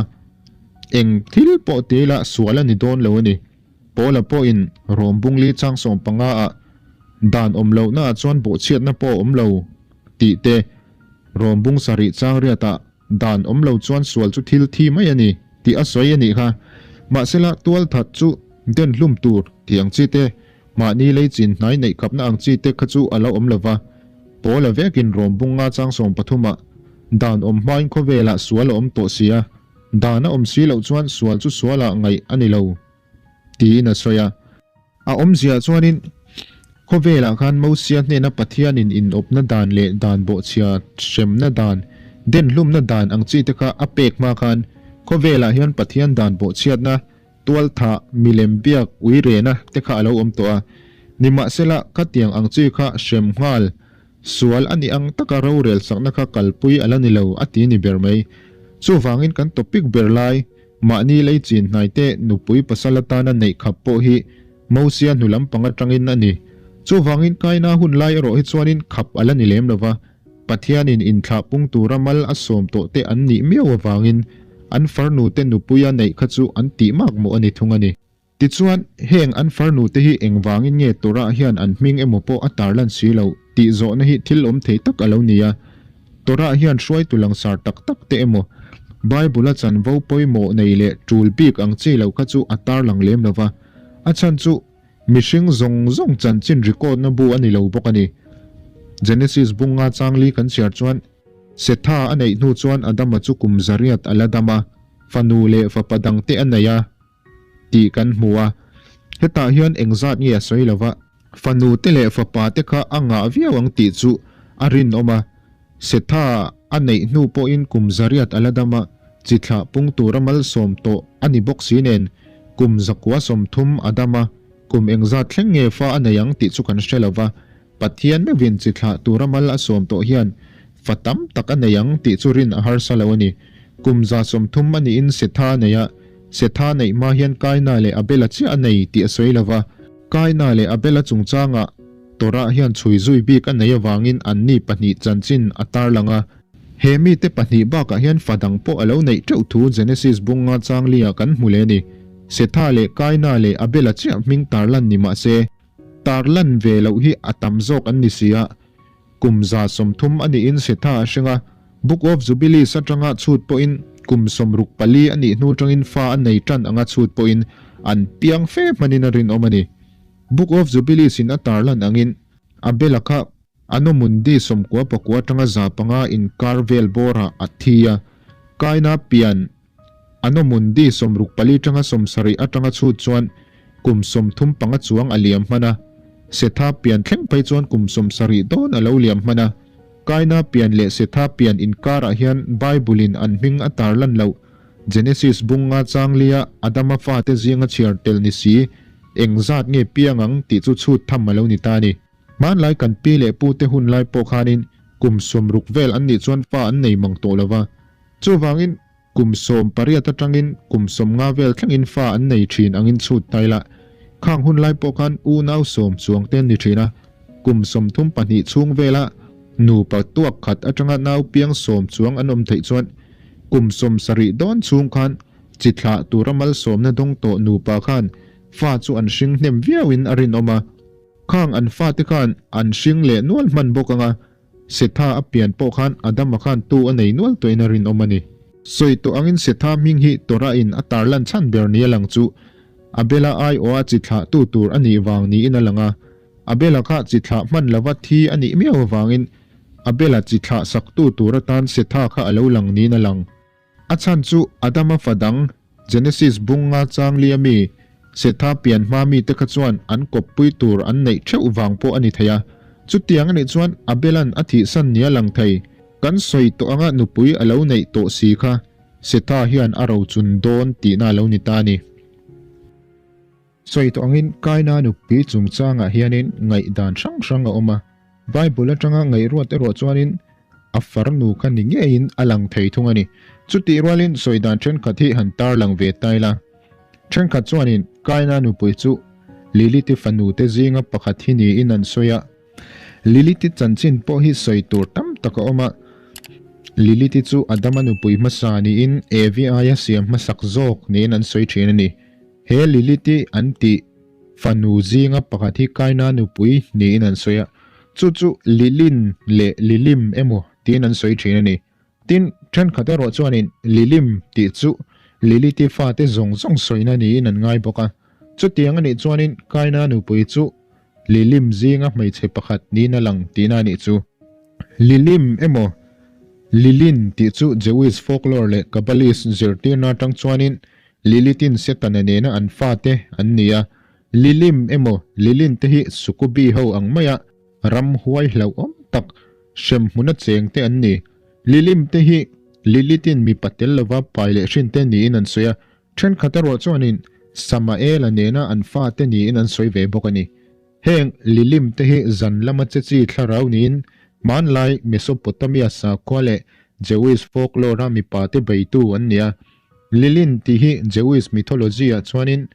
eng thil pawh ti ila sual a ni dawn lo a ni. Paula pawhin Rom bungli chang 15 ah dan awm lohna ah chuan bawhchhiatna pawh a awm lo tih te, Rom bung sarih chang riat ah Dan awm lo chuan sual chu thil thi mai a ni tih a sawi a nih kha. Mahsela tualthat chu den hlum tur tih ang chi te, mahni lei chin hnai neih kapna ang chi te kha chu a lo awm lo va. Paula vekin Rom bunga chang 13 ah dan awm hmain khawvelah sual a awm tawh si a, dan a awm si loh chuan sual chu sualah ngaih a ni lo tiin a sawi a. A awmzia chuanin, khawvelah khan Mosia hnena Pathianin inawpna dan leh dan bawhchhia hremna dan, denhlumna dan ang chi te kha a pek hma khan, khawvelah hian Pathian dan bawhchhiatna, tualthah, milem biak, uirena te kha a lo awm tawh a. Nimahsela, khatiang ang chi kha hrem nghal sual a nih ang taka rorel sakna kha kalpui a la ni lo a ti ni ber mai. Chuvangin kan topic ber lai, Mahni lei chin hnaite nupui pasal atana neih khap pawh hi Mosia hnu lampang atangin a ni. Chuvangin Kaina hun lai erawh hi chuanin khap a la ni lem lo va, Pathianin inthlah pung tura mal a sawm tawh te an nih miau avangin an farnute nupuia neih kha chu an tih mak mawh a ni thung a ni. Tichuan, heng an farnute hi engvangin nge Torah hian an hming emaw pawh a tarlan si lo tih zawhna hi thil awm thei tak a lo ni a. Torah hian hruaitu langsar tak tak te emaw, Bible-a chanvo pawimawh nei leh tul bik ang chi lo kha chu a tarlang lem lo va. A chhan chu mihring zawng zawng chanchin record-na bu a ni lo bawk a ni. Genesis bunga changli kan chhiar chuan, Setha a neih hnu chuan Adama chu kum zariat a la dam a, fanu leh fapa dangte a nei a. Tih kan hmu a, hetah hian engzat nge a sawi lova, fanu te leh fapa te kha a ngah viau ang tih chu a rinawm a, Setha a neih hnu pawhin kum zariat a la dam a, chi thlah pung tura malsawm tawh a ni bawk si nen, kum zakua 30 a dam a, kum engzat thleng nge fa a nei ang tih chu kan hre lova, Pathian meuhin chi thlah tura mal a sawm tawh hian fa tam tak a nei ang tih chu rin a harsa lo a ni. Kum 30 a niin Setha a nei a, Setha neih hma hian Kaina leh Abela chiah a nei tih a sawi lo va. Kaina leh Abela chungchangah Torah hian chhui zui bik a nei avangin anni pahnih chanchin a tarlang a. He mite pahnih bakah hian fa dang pawh a lo neih teuh thu Genesis bunga changlia kan hmu leh a ni. Setha leh Kaina leh Abela chiah hming tarlan ni mah se, Tarlan ve loh hi a tam zawk an ni si a, kum 130 a niin Setha a hring a, Book of Jubilees atanga chhut pawhin kum 64 a nih hnu tangin fa a nei tan anga chhut pawhin an piang fe hmanin a rinawm a ni. Book of Jubilees in a tarlan angin Abela kha Anno Mundi 99 atanga 500 inkar vel bawrah a thi a, Kaina pian Anno Mundi 64 tanga 70 atanga chhut chuan kum 35 chuang a liam hman a, Setha pian thleng phei chuan kum 70 dawn a lo liam hman a. Kaina pian leh Setha pian inkarah hian Bible-in an hming a tarlan loh. Genesis bunga changlia Adama fate zinga chhiar tel ni si eng zat nge piang ang tih chu chhut tham alo ni ta ni. Hmanlai kan pi leh pu te hun lai pawh khanin kum 60 vel an nih chuan fa an nei mang tawh lova. Chuwangin kum 18 atangin kum 50 vel thlengin fa an nei thin angin chhut taila. Khang hun lai pawh khan u nau sawm chuang ten ni thina. Kum 32 chhung vela nu pa tuak khat atanga nau piang sawm chuang an awm theih chuan kum 70 dawn chhung khan chithla turamal sawmna dong to nu pa khan fa chu an hring hnem viauin a rin awma. Khang an fa te khan an hring leh nual hman bawk anga Setha a pian pawh khan Adama khan tu a nei nual tuin a rin awm ani. Soi to angin Setha hming hi Torah in a tarlan chan ber ni alang chu Abela ai aw a chithla tu tur ani wang ni in alanga. Abela kha chithla hman lova thi ani miau wangin Abela chithla sak tu tur atan Setha kha alo lang ni in alang. A chan chu Adama fadang Genesis bunga changlia mi Setha pian hma mi te kha chuan an kop pui tur an nei theuh wang pawh ani theia. Chu tiang ani chuan Abelan a thi san nia lang thei. Kan soi to anga nupui alo nei to si kha. Setha hian a ro chun dawn ti na lo ni ta ni. Soi to angin Kaina nupui chungchanga hianin ngai dan hrang hrang a awma. Bible atanga ngai ruat erawh chuanin a farnu kha ni ngein a lang thei thung ani. Chuti rualin soi dan thenkhat hi han tar lang ve taila. Thenkhat chuanin Kaina nupui chu Lilith fanu te zinga pakhat hi ni in an soya. Lilith chanchin pawh hi soi tur tam tak a awma. Lilith chu Adama nupui hmasa ni in Evi aia siam hmasak zawk niin an soi thin ani. He Lilith an ti fanu zinga pakhat hi Kaina nupui ni in an soya. Chu chu Lilin le Lilim emo tin an soi thin ani. Tin thenkhat erawh chuanin Lilim tih chu Lilith fa te zawng zawng soina ni in an ngai bawk a. Chu tiang ani chuanin Kaina nupui chu Lilim zinga hmeichhe pakhat ni na lang ti na ni chu. Lilim emo Lilin tih chu Jewish folklore leh Kabbalist zirtir na tang chuanin Lilithin Setana nena an fa te an nia. Lilim emo Lilin te hi Sukubi ho ang maia ram huai hlau awm tak hrem hmuna cheng te an ni. Lilim te hi Lilithin mi patel lova pai leh hrin te niin an sawi a. Thenkhat erawh chuanin Samael a nena an fa te niin an sawi ve bawk ani. Heng Lilim te hi zan lama che chi thlarau niin hmanlai Mesopotamia sakhua leh Jewish folklore a mipa te beitu an nia. Lilin ti hi Jewish mythology ah chuanin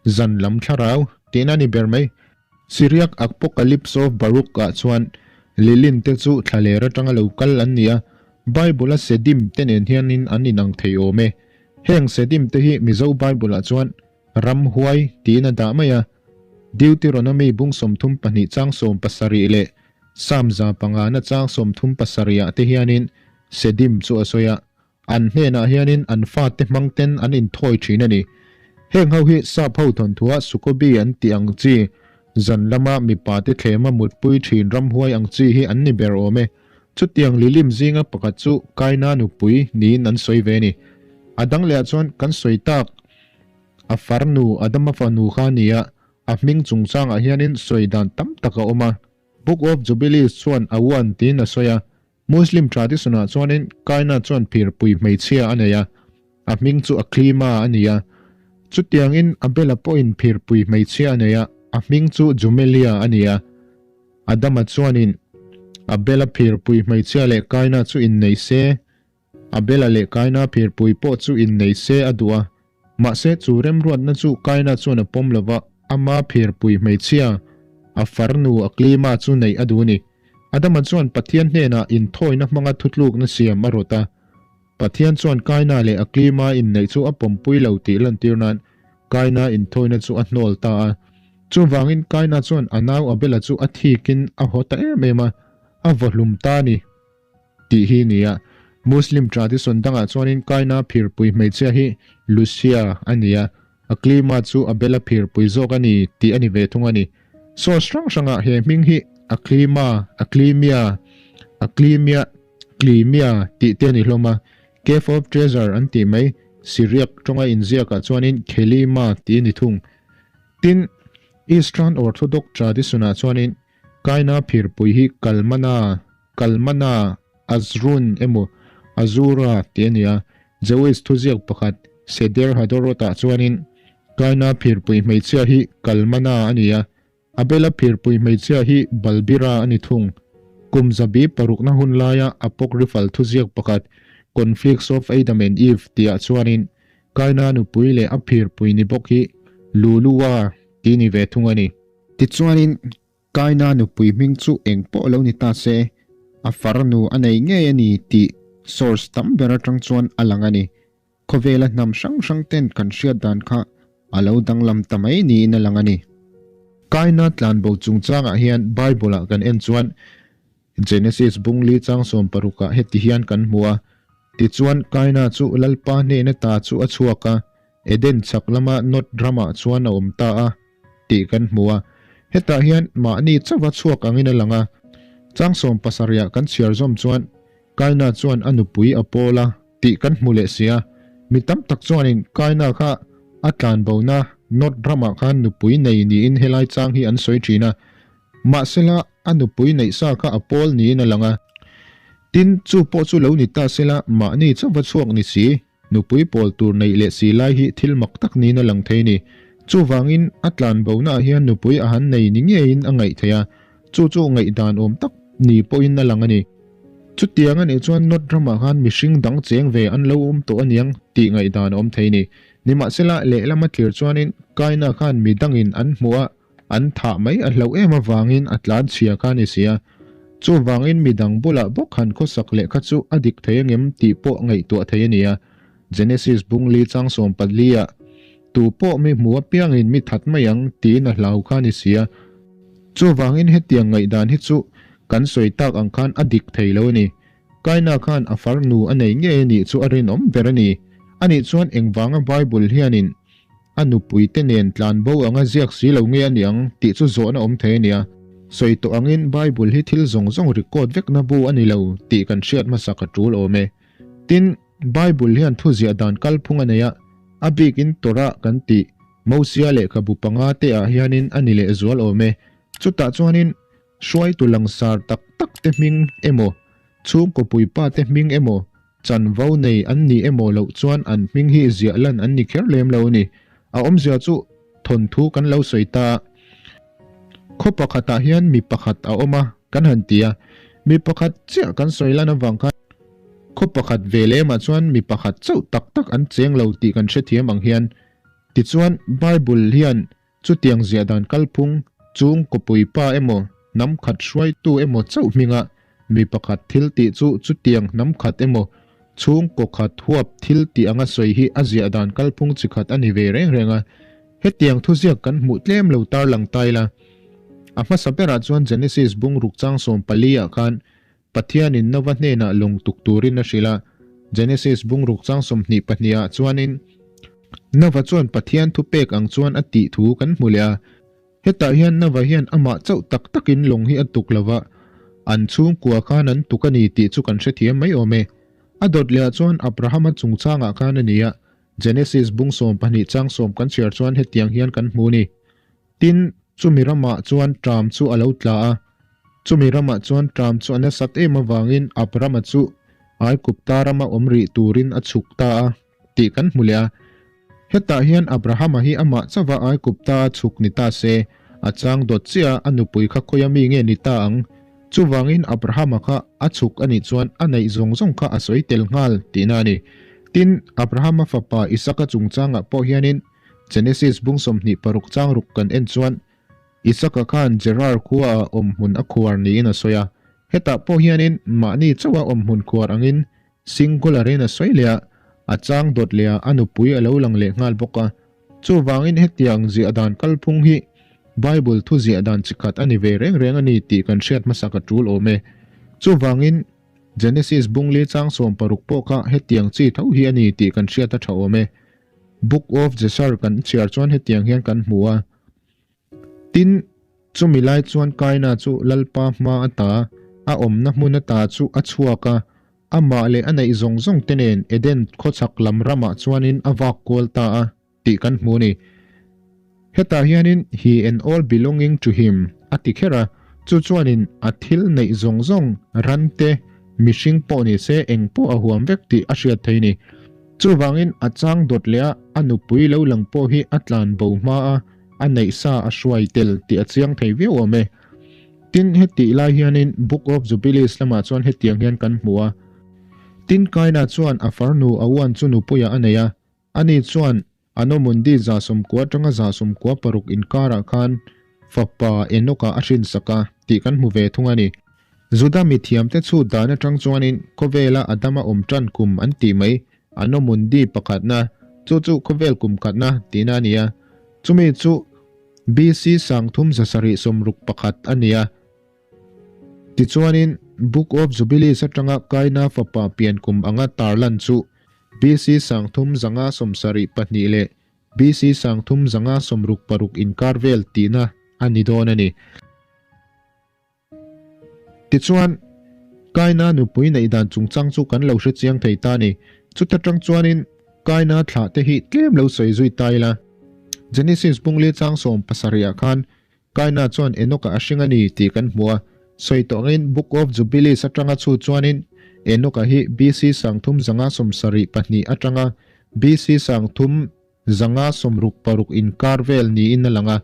zan lam thlarau tiin ani ber mai. Syriac Apocalypse of Baruch ah chuan Lilin te chu thlaler atanga lo kal an nia. Bible a Sedim te nen hianin an inang thei awm e. Heng Sedim te hi Mizo Bible ah chuan ram huai tiin a dah mai a. Deuteronomy bung 32 chang 17 leh Psalm 105 na chang 37 ah te hianin Sedim chu a sawi a. An hnenah hianin an fa te hmang ten an in thawi thin ani. Heng ho hi sap ho thon thua Sukobi an ti ang chi. Zan lama mipa te thlema mutpui thin ram huai ang chi hi an ni ber awm e. Chutiang Lilim zinga pakhat chu Kaina nupui niin an sawi ve ni. Adang leh ah chuan kan sawi tak a farnu Adama fanu kha nia a hming chungchangah hianin sawi dan tam tak a awm a. Book of Jubilees chuan a wan tiin a sawi a. Muslim tradition ah chuanin Kaina chuan phirpui hmeichhia a nei a. A hming chu a klima a ni a. Chutiangin Abela pawhin phirpui hmeichhia a nei a. A hming chu Jumelia a ni a. Adama chuanin Abela phirpui hmeichhia leh Kaina chu in nei se. Abela leh Kaina phirpui pawh chu in nei se a duh a. Mahse chu remruatna chu Kaina chuan a pawm lova ama phirpui hmeichhia a farnu a klima chu nei a duh ni. Adama chuan Pathian hnenah in thawina hmanga thutlukna siam a rawt a. Pathian chuan Kaina leh a klima in nei chu a pawmpui lo tih lantir nan Kaina in thawina chu a hnawl ta a. Chuwangin Kaina chuan a nau Abela chu a thikin a haw ta em em a. A vawhlum ta ni. Tih hi nia. Muslim tradition dangah chuanin Kaina phirpui hmeichhia hi Lucia ania. A klima chu Abela phirpui zawk ani tih ani ve thung ani. Source hrang hranga he hming hi Aklima, Aklimia, Aklimia, Klimia tih te ani hlawm a. Cave of Treasure an tih mai Syriac tonga inziakah chuanin Khelima tih ani thung. Tin Eastern Orthodox tradition ah chuanin Kaina phirpui hi Kalmana, Kalmana, Azrun emo Azura tih ani a. Jewish thuziak pakhat Seder Hadorot-ah chuanin Kaina phirpui hmeichhia hi Kalmana a ni a, Abela phirpui hmeichhia hi Balbira a ni thung. Kum zabi parukna hun laia Apocryphal thuziak pakhat Conflicts of Adam and Eve tihah chuanin Kaina nupui leh a phirpui ni bawk hi Lulua tih ni ve thung a ni. Tichuanin Kaina nupui hming chu eng pawh lo ni ta se, a farnu a nei ngei a ni tih source tam ber atang chuan a lang a ni. Khawvela hnam hrang hrang ten kan hriat dan kha a lo danglam ta mai niin a lang a ni. Kaina tlanbo chungchangah hian Bible-ah kan en chuan Genesis bung li chang 16 ah heti hian kan hmu a, Tichuan Kaina chu Lalpa hnena ta chu a chhuak a, Eden chhak lama Nod ramah chuan a awm ta a, tih kan hmu a. Hetah hian mahni chauha chhuak angin a lang a, chang 70 ah kan chhiar zawm chuan Kaina chuan a nupui a pawl a tih kan hmu leh si a, mi tam tak chuanin Kaina kha a tlanbona Nod ramah khan nupui nei niin helai chang hi an sawi thin a, mahsela a nupui neih sa kha a pawl niin a lang a. Tin, chu pawh chu lo ni ta sela mahni chauha chhuak ni si, nupui pawl tur neih leh si lai hi thil mak tak niin a lang thei a ni. Chuvangin a tlanbonaah hian nupui a han nei ni ngeiin a ngaih theih a, chu chu ngaihdan awm tak ni pawhin a lang a ni. Chutiang a nih chuan Nod ramah khan mihring dang cheng ve an lo awm tawh aniang tih ngaihdan a awm thei a ni. Nimahsela, lehlama thlir chuanin Kaina khan mi dangin an hmuh a, an thah mai a hlauh em avangin a tlan chhia kha a ni si a. Chuvangin mi dang bulah bawk han khawsak leh kha chu a dik thei angem tih pawh ngaihtuah thei a ni a. Genesis bung li chang 14 ah, Tu pawh mi hmu apiangin mi that mai ang tiin a hlau kha a ni si a. Chuvangin hetiang ngaihdan hi chu kan sawi tak ang khan a dik thei lo a ni. Kaina khan a farnu a nei ngei a nih chu a rinawm ber a ni. Anih chuan engvanga Bible hianin a nupuite nen tlan bo anga ziak si lo nge a ni ang tih chu zawhna awm thei a nia. Sawi tawh angin Bible hi thil zawng zawng record vekna bu a ni lo tih kan hriat hmasak a tul awm e. Tin, Bible hian thu ziah dan kalphung a nei a, a bikin Torah kan tih Mosia lehkhabu panga te ah hianin a ni leh zual awm e. Chutah chuanin hruaitu langsar tak tak te hming emaw, chhungkaw puipa te hming emaw, chanvo nei an ni emaw loh chuan an hming hi ziah lan an ni kher lem lo a ni. A awmzia chu thawnthu kan lo sawi ta a. Khaw pakhatah hian mi pakhat a awm a kan han ti a, mi pakhat chiah kan sawi lan avang khan khaw pakhat ve lemah chuan mi pakhat chauh tak tak an cheng lo tih kan hrethiam ang hian tichuan Bible hian Chutiang ziah dan kalphung chung kawpui pa emaw hnam khat hruaitu emaw chauh hminga mi pakhat thil tih chu chutiang hnam khat emaw chhungkaw khat huap thil tih anga sawi hi a ziah dan kalphung chi khat a ni ve reng reng a. Hetiang thuziak kan hmuh tlem lo tarlang ta ila. A hmasa berah chuan Genesis bung ruk chang 14 ah khan Pathianin Nova hnenah lawng tuk turin a hrilh a, Genesis bung ruk chang 22 ah chuanin Nova chuan Pathian thu pek ang chuan a tih thu kan hmu leh a. Hetah hian Nova hian amah chauh tak takin lawng hi a tuk lo va, an chhungkua khan an tuk a ni tih chu kan hrethiam mai awm e. A dawt lehah chuan Abrahama chungchangah khan a ni a, Genesis bung 12 chang 10 kan chhiar chuan hetiang hian kan hmu a ni. Tin, chumi ramah chuan ṭam chu a lo tla a. Chumi ramah chuan ṭam chu a nasat em avangin Abrama chu Aigupta rama awm rih turin a chhuk ta a tih kan hmu leh a. Hetah hian Abrahama hi amah chauha Aigupta a chhuk ni ta se, a chang dawt chiah a, a nupui kha khawia mi nge ni ta ang? Chuvangin Abrahama kha a chhuk a nih chuan a neih zawng zawng kha a sawi tel nghal tihna a ni. Tin, Abrahama fapa Isaka chungchangah pawh hianin Genesis bung 26 chang ruk kan en chuan Isaka khan Gerar khuaah awmhmun a khuar niin a sawi a. Hetah pawh hianin mahni chauha awmhmun khuar angin singular-in a sawi leh a, a chang dawt leh a, a nupui a lo lang leh nghal bawk a. Chuvangin hetiang ziah dan kalphung hi Bible thu ziah dan chi khat a ni ve reng reng a ni tih kan hriat hmasak a tul awm e. Chuvangin Genesis bung li chang 60 pawh kha hetiang chi tho hi a ni tih kan hriat a tha awm e. Book of Jeshar kan chhiar chuan hetiang hian kan hmu a. Tin, chumi lai chuan Kaina chu Lalpa hma ata, a awmna hmun ata chu a chhuak a, amah leh a neih zawng zawng te nen Eden khawchhak lam ramah chuanin a vak kual ta a tih kan hmu a ni. Hetah hianin he and all belonging to him a ti kher a, chu chuanin a thil neih zawng zawng ran te, mihring pawh ni se eng pawh a huam vek tih a hriat thei a ni. Chuvangin a chang dawt leh a, a nupui lo lang pawh hi a tlan bo hma a, a neih sa a hruai tel tih a chiang thei viau awm e. Tin, hetih lai hianin Book of Jubilees lamah chuan hetiang hian kan hmu a. Tin, Kaina chuan a farnu a uan chu nupuiah a nei a, ani chuan Anomundi 90 atanga 96 inkarah khan fapa Enoka a hrinsak a tih kan hmu ve thung a ni. Juda mithiamte chhut dan atang chuanin khawvela Adama awm tan kum an tih mai Anomundi pakhatna, chu chu khawvel kum khatna tihna a ni a. Chumi chu BC 3761 a ni a. Tichuanin Book of Jubilees atanga Kaina fapa pian kum anga tarlan chu BC 3572 leh BC 3566 inkar vel tihna a ni dawn a ni. Tichuan, Kaina nupui neih dan chungchang chu kan lo hre chiang thei ta a ni. Chuta tang chuanin Kaina thlah te hi tlem lo sawi zui ta ila. Genesis bungli chang 17 ah khan Kaina chuan Enoch-a a hring a ni tih kan hmu a. Sawi tawh angin Book of Jubilees atanga chhut chuanin Enoch-a hi BC 3572 atanga BC 3566 inkar vel niin a lang a.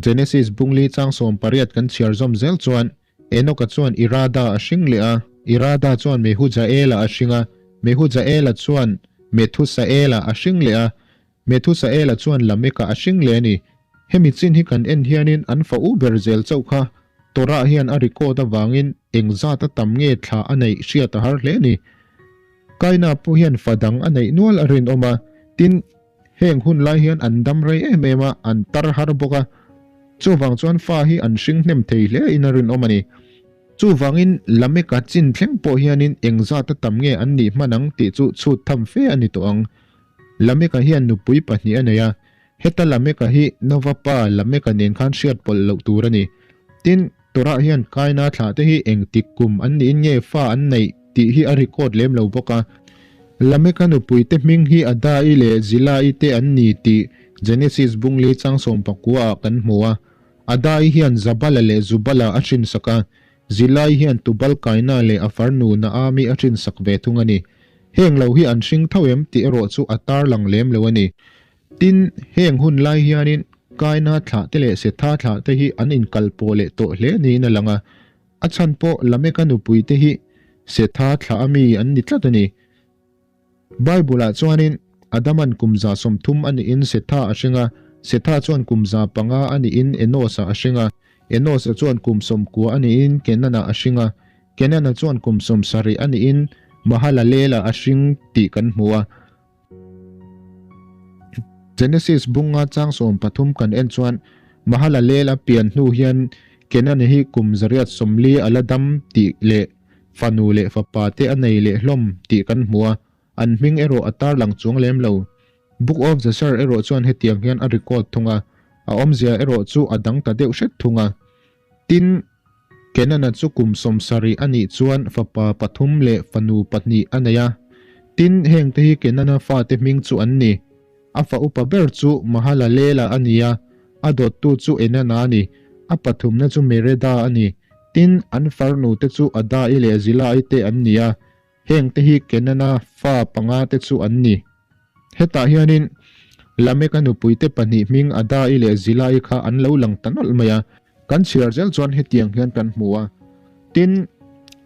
Genesis bungli chang 18 kan chhiar zawm zel chuan Enoch-a chuan Irada a hring leh a, Irada chuan Mehujaela a hring a, Mehujaela chuan Methusaela a hring leh a, Methusaela chuan Lameka a hring leh a ni. Hemi chin hi kan en hianin an fa u ber zel chauh kha Torah hian a record avangin engzat a tam nge thla a neih hriat a har hle a ni. Kaina pawh hian fa dang a neih nual a rinawm a, tin, heng hun lai hian an dam rei em em a, an tar har bawk a. Chuvang chuan fa hi an hring hnem thei hle in a rinawm a ni. Chuvangin Lameka chin thleng pawh hianin engzat a tam nge an nih hman ang tih chu chhut tham fe a ni tawh ang. Lameka hian nupui pahnih a nei a, heta Lameka hi Nova pa Lameka nen khan hriat pawlh loh tur a ni. Tin, Torah hian Kaina thlah te hi engtik kum an niin nge fa an neih tih hi a record lem lo bawk a. Lameka nupui te hming hi Ada-i leh Zila-i te an ni tih Genesis bungli chang 19 ah kan hmu a. Ada-i hian Zabala leh Zubala a hrinsak a, Zilai hian Tubal Kaina leh a farnu Naami a hrinsak ve thung a ni. Heng lo hi an hring tho em tih erawh chu a tarlang lem lo a ni. Tin, heng hun lai hianin Kaina thlah te leh Setha thlah te hi an inkal pawh leh tawh hle niin a lang a. A chhan pawh Lameka nupui te hi Setha thlah a mi an ni tlat a ni. Bible-ah chuanin Adaman kum 30 a nihin Setha a hring a, Setha chuan kum 500 a nihin Enos-a a hring a, Enos-a chuan kum 90 a nihin Kenan-a a hring a, Kenan-a chuan kum 70 a nihin Mahalalel-a a hring tih kan hmu a. Genesis bunga chang 13 kan en chuan Mahalalel-a pian hnu hian Kenan-a hi kum 140 a la dam tih leh Fanu leh fapa te a nei leh hlawm tih kan hmu a, an hming erawh a tarlang chuang lem lo. Book of Jasher erawh chuan hetiang hian a record thung a, a awmzia erawh chu a dang ta deuh hret thung a. Tin, Kenana chu kum 70 a nih chuan fapa pathum leh fanu pahnih a nei a. Tin, hengte hi Kenana fate hming chu an ni. A fa upa ber chu Mahalalela a ni a, a dawttu chu Enana a ni. A pathumna chu Mereda a ni. Tin, an farnu te chu Adai leh Zilai te an ni a, heng te hi Kenana fa panga te chu an ni. Hetah hianin Lameka nupui te pahnih hming Adai leh Zilai kha an lo lang ta nawlh mai a. Kan chhiar zel chuan hetiang hian kan hmu a. Tin,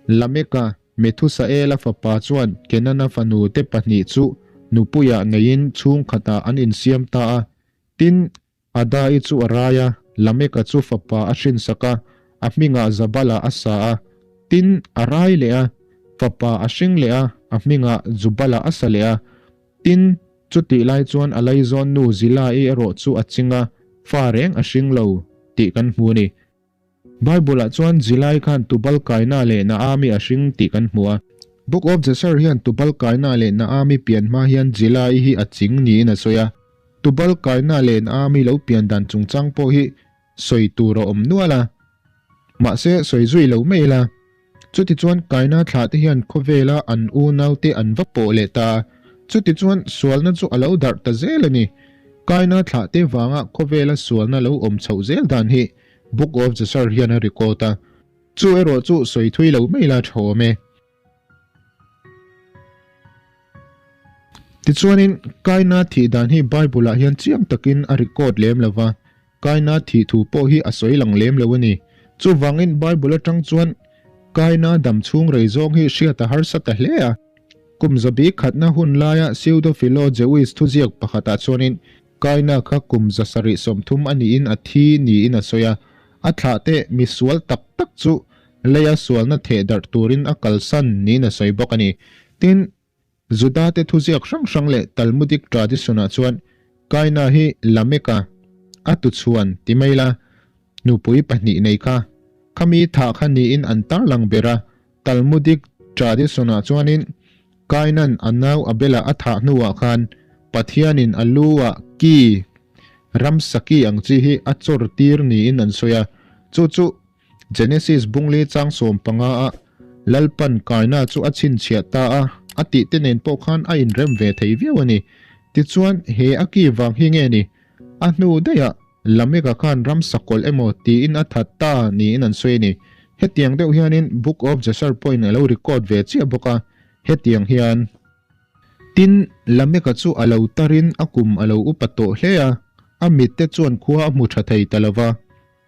Lameka Methusaela fapa chuan Kenana fanu te pahnih chu nupuiah neiin chhungkhatah an insiam ta a. Tin, Adai chu a rai a, Lameka chu fapa a hrinsak a, a hmingah Zabala a sa a. Tin, a rai leh a, fapa a hring leh a, a hmingah Jubala a sa leh a. Tin, chutih lai chuan a laizawn nu Zilai erawh chu a ching a, fa reng a hring lo tih kan hmu a ni. Bible-ah chuan Zilai khan Tubal Kaina leh Naami a hring tih kan hmu a. Book of Jasher hian Tubal Kaina leh Naami pian hma hian Zilai hi a ching niin a sawi a. Tubal Kaina leh Naami lo pian dan chungchang pawh hi sawi tur a awm nual a. Mahse, sawi zui lo mai ila. Chutichuan Kaina thlah te hian khawvela an unaute an va pawh leh ta a. Chutichuan sualna chu a lo darh ta zel a ni. Kaina thlah te vanga khawvela sualna lo awm chhoh zel dan hi Book of Jasher hian a record a. Chu erawh chu sawi thui lo mai la tha awm e. Tichuanin, Kaina thih dan hi Bible-ah hian chiang takin a record lem lo va, Kaina thih thu pawh hi a sawi lang lem lo a ni. Chuvangin Bible atang chuan Kaina dam chhung rei zawng hi hriat a harsa ta hle a. Kum zabi khatna hun laia Pseudo-Philo Jewish thuziak pakhatah chuanin Kaina kha kum 730 a niin a thi niin a sawi a. A thlahte mi sual tak tak chu leia sualna theh darh turin a kalsan niin a sawi bawk a ni. Tin, Juda-te thuziak hrang hrang leh Talmudic tradition-ah chuan Kaina hi Lameka, a tuchhuan ti mai la, nupui pahnih nei kha, khami thah kha niin an tarlang ber a. Talmudic tradition-ah chuanin Kainan a nau Abela a thah hnuah khan Pathianin a lu-ah ki, ramsa ki ang chi hi a chawr tir niin an sawi a, chu chu Genesis bungli chang 15 ah Lalpan Kaina chu a chhinchhiah ta a, a tih te nen pawh khan a inrem ve thei viau a ni. Tichuan, he a ki vang hi nge ni? A hnu daihah Lameka khan ram sakawlh emaw tiin a that ta niin an sawi a ni. Hetiang deuh hianin Book of Jasher pawhin a lo record ve chiah bawk a, hetiang hian. Tin, Lameka chu a lo tarin a kum a lo upa tawh hle a, a mitte chuan khua a hmu tha thei ta lo va.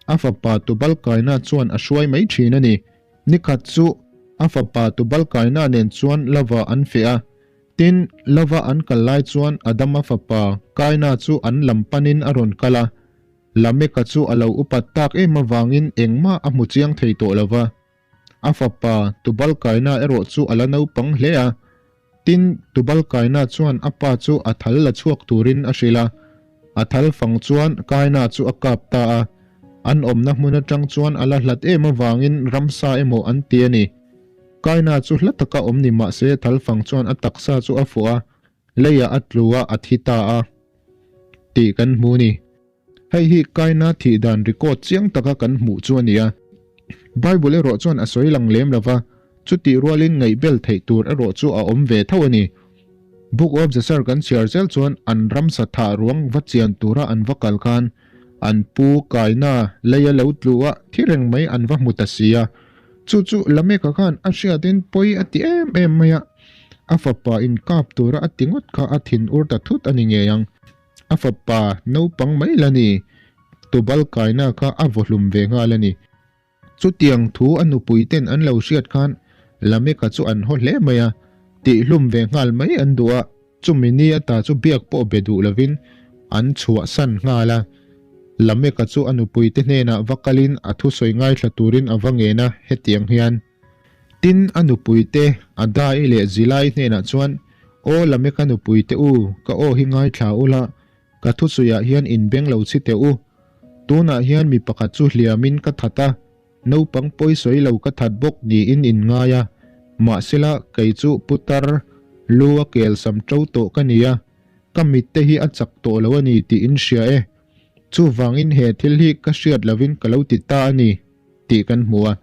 A fapa Tubal Kaina chuan a hruai mai thin a ni. Nikhat chu a fapa Tubal Kaina nen chuan lava an feh a. Tin, lava an kal lai chuan Adama fapa Kaina chu an lam panin a rawn kal a. Lameka chu a lo upat tak em avangin engmah a hmu chiang thei tawh lo va. A fapa Tubal Kaina erawh chu a la naupang hle a. Tin, Tubal Kaina chuan a pa chu a thal la chhuak turin a hrilh a. A thal fang chuan Kaina chu a kap ta a. An awmna hmun atang chuan a la hlat em avangin ramsa emaw an ti a ni. Kaina chu hla taka awm ni mah se thal fang chuan a taksa chu a fuh a, leiah a tlu a, a thi ta a tih kan hmu ni. Hei hi Kaina thih dan record chiang taka kan hmuh chu a ni a. Bible erawh chuan a sawi lang lem lo va, chutih rualin ngaihbel theih tur erawh chu a awm ve tho a ni. Book of Jasher kan chhiar zel chuan an ramsa thah ruang va chian tura an va kal khan an pu Kaina leia lo tlu a thi reng mai an va hmu ta si a. Chu chu Lameka khan a hriatin pawi a ti em em mai a, a fapa inkap tura a ti ngawt kha a thin ur ta thut a ni ngei ang. A fapa naupang mai la ni, Tubal Kaina kha a vawhlum ve nghal a ni. Chutiang thu a nupui ten an lo hriat khan Lameka chu an haw hle mai a, tihhlum ve nghal mai an duh a, chumi ni ata chu biak pawh be duh lovin an chhuahsan nghal a. Lameka chu a nupui te hnenah va kalin a thusawi ngaithla turin a va ngen a, hetiang hian. Tin, a nupui te, Adai leh Zilai hnenah chuan, Aw Lameka nupui te u, ka aw hi ngaithla ula, ka thusawiah hian inbeng lo chhi teh u. Tunah hian mi pakhat chu hliamin ka that a, naupang pawi sawi lo ka that bawk niin in ngai a, mahsela kei chu putar lu a kel sam to tawh ka ni a, ka mitte hi a chak tawh lo a ni tih in hria e. Chuvangin he thil hi ka hriat lovin ka lo ti ta a ni tih kan hmu a.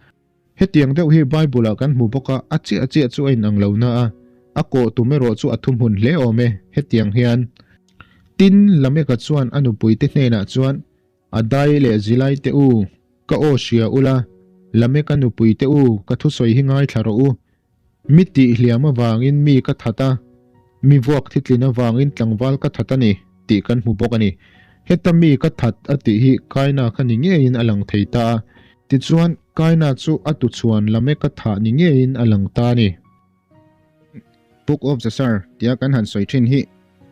Hetiang deuh hi Bible-ah kan hmu bawk a, a chiah chiah chu a inang lo na a, a kawh tum erawh chu a thuhmun hle awm e, hetiang hian. Tin, Lameka chuan a nupuite hnenah chuan, Adai leh Zilai te u, ka aw hria ula, Lameka nupuite u, ka thusawi hi ngaithla rawh u. Mi tih hliam avangin mi ka that a, mi vuak thitlin avangin tlangval ka that a ni, tih kan hmu bawk a ni. Heta mi ka that a tih hi Kaina kha ni ngeiin a lang thei ta a, tichuan Kaina chu a tuchhuan Lameka thah ni ngeiin a lang ta a ni. Book of Jasher tia kan han sawi thin hi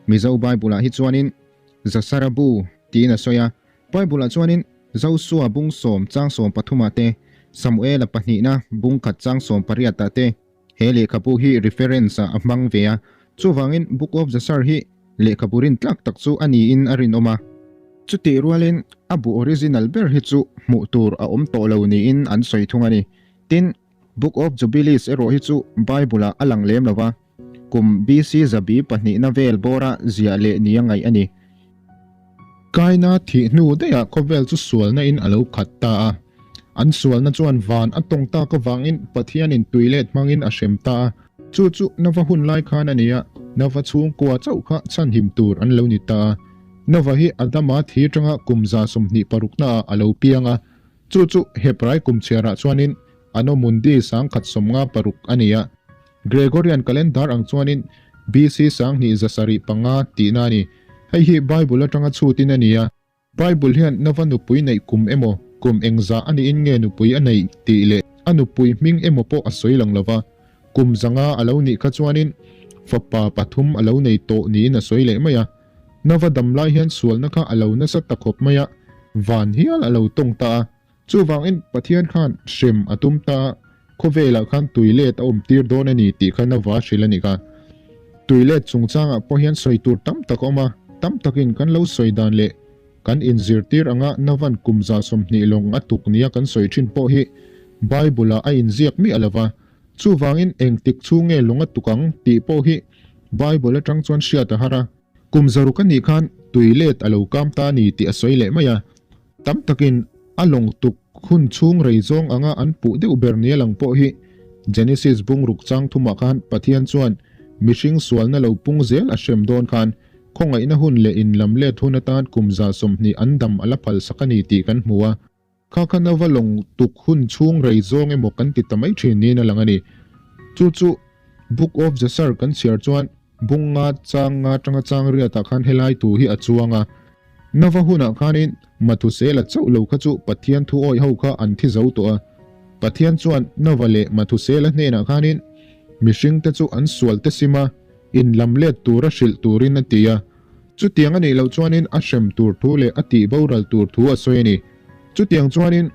Mizo Bible-ah hi chuanin Jasara bu tiin a sawi a, Bible-ah chuanin Josua bung sawm chang sawm pathumah te, Samuela pahnihna bung khat chang sawm pariatah te he lehkhabu hi reference-ah a hmang ve a. Chuvangin Book of Jasher hi lehkhabu rin tlak tak chu a niin a rinawm a. Chutih rualin a bu original ber hi chu hmuh tur a awm tawh lo niin an sawi thung a ni. Tin, Book of Jubilees erawh hi chu Bible-ah a lang lem lo va, kum BC zabi pahnihna vel bawra ziah leh nia ngaih a ni. Kaina thih hnu daihah khawvel chu sualna in a lo khat ta a. An sualna chuan van a tawng tak avangin Pathianin tui let hmangin a hrem ta a. Chu chu Nova hun lai khan a ni a, Nova chhungkua chauh kha chhanhim tur an lo ni ta a. Nova hi Adama thi atanga kum 126 naah a lo piang a. Chu chu Hebrai kum chhiarah chuanin Anno Mundi 1056 a ni a. Gregorian calendar ang chuanin BC 2705 tihna a ni. Hei hi Bible atanga chhutin a ni a. Bible hian Nova nupui neih kum emaw, kum engzah a niin nge nupui a neih tih leh a nupui hming emaw pawh a sawi lang lova. Kum zanga a lo nih kha chuanin fapa pathum a lo nei tawh niin a sawi leh mai a. Nova dam lai hian sualna kha a lo nasa ta khawp mai a, van hial a lo tawng ta a. Chuvangin Pathian khan hrem a tum ta a, khawvelah khan tui let a awm tir dawn a ni tih kha Nova hrilh a ni kha. Tui let chungchangah pawh hian sawi tur tam tak a awm a, tam takin kan lo sawi dan leh kan inzirtir anga Novan kum 20 lawng a tuk nia kan sawi thin pawh hi Bible-ah a inziak miah lo va. Chuvangin engtik chu nge lawng a tuk ang tih pawh hi Bible atang chuan hriat a har a. Kum 600 a nih khan tui let a lo kam ta a ni tih a sawi leh mai a. Tam takin a lawng tuk hun chhung rei zawng anga an puh deuh ber nia lang pawh hi Genesis bungruk chang thumah khan Pathian chuan mihring sualna lo pung zel a hrem dawn khan khawngaihna hun leh inlam let hun atan kum 20 an dam a la phal sak a ni tih kan hmu a. Kha khan a va lawng tuk hun chhung rei zawng emaw kan ti ta mai thin niin a lang a ni. Chu chu Book of Jasher kan chhiar chuan bung nga chang nga tanga chang riatah khan helai thu hi a chuang a. Nova hunah khanin Mathusela chauh lo kha chu Pathian thu awih ho kha an thi zo tawh a. Pathian chuan Nova leh Mathusela hnenah khanin mihringte chu an sual te sim a, inlam let tura hrilh turin a ti a. Chutiang a nih loh chuanin a hrem tur thu leh a tih boral tur thu a sawi a ni. Chutiang chuanin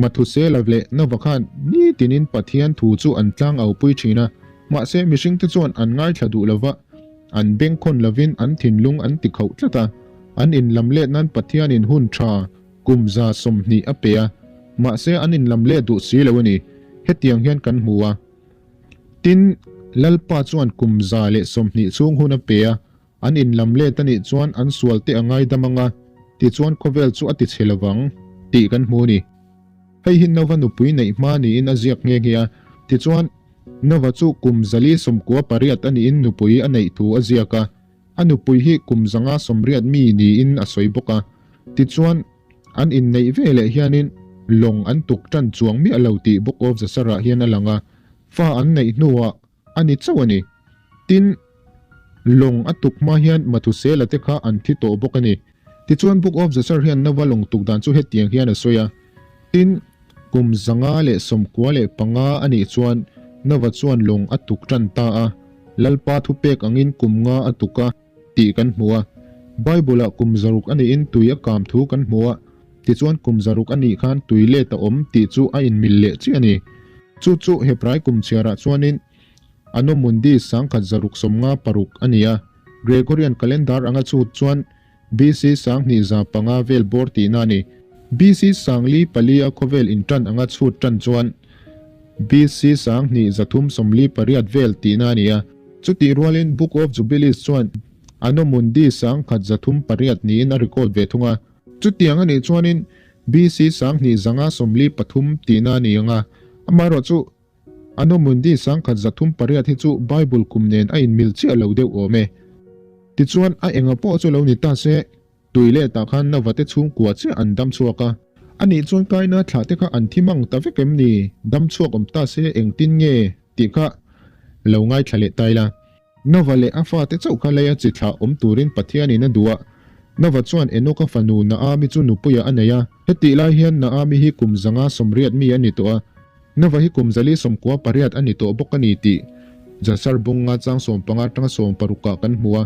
Mathusela leh Nova khan nitinin Pathian thu chu an tlang au pui thin a, mahse mihringte chuan an ngaithla duh lova, an bengkhawn lovin an thinlung an ti khauh tlat a, an inlam let nan Pathianin hun tha kum 20 a pe a, mahse an inlam let duh si lo a ni. Hetiang hian kan hmu a. Tin, Lalpa chuan kum 120 chhung hun a pe a, An inlam let a nih chuan an sual te a ngaidam ang a, tichuan khawvel chu a ti chhe lovang, tih kan hmu a ni. Hei hi Nova nupui neih hma niin a ziak nghe nghe a, tichuan Nova chu kum 498 a niin nupui a neih thu a ziak a, a nupui hi kum 580 mi niin a sawi bawk a, tichuan an inneih ve leh hianin lawng an tuk tan chuang miah lo tih Book of Jasar-ah hian a lang a, fa an neih hnuah A ni chauh a ni. Tin, lawng a tuk hma hian Mathusela te kha an thi tawh bawk a ni. Tichuan Book of Jasher hian Nova lawng tuk dan chu hetiang hian a sawi a, Tin, kum 595 a nih chuan Nova chuan lawng a tuk tan ta a, Lalpa thupek angin kum nga a tuk a, tih kan hmu a. Bible-ah kum 600 a niin tui a kam thu kan hmu a, tichuan kum 600 a nih khan tui let a awm tih chu a inmil leh chiah a ni. Chu chu Hebrai kum chhiarah chuanin Anno Mundi 1656 a ni a, Gregorian calendar anga chhut chuan BC 2105 vel bawr tihna a ni. BC 404 a khawvel intan anga chhut tan chuan BC 2348 vel tihna a ni a. Chutih rualin Book of Jubilees chuan Anno Mundi 1308 niin a record ve thung a. Chutiang a nih chuanin BC 2593 tihna a ni ang a. Amaherawhchu Anno Mundi 1308 hi chu Bible kum nen a inmil chiah lo deuh awm e. Tichuan a enga pawh chu lo ni ta se, Tui leh tah khan Navate chhungkua chiah an dam chhuak a. Anih chuan Kaina thlah te kha an thi mang ta vek em ni? Dam chhuak awm ta se engtin nge tih kha lo ngaithla leh ta ila. Nova leh a fate chauh kha leia chi thlah awm turin Pathianin a duh a. Nova chuan Enoka fanu Naami chu nupuiah a nei a. Hetih lai hian Naami hi kum 580 mi a ni tawh a. Nova hi kum 498 a ni tawh bawk a ni tih Jasar bunga chang 15 atanga 16 ah kan hmu a.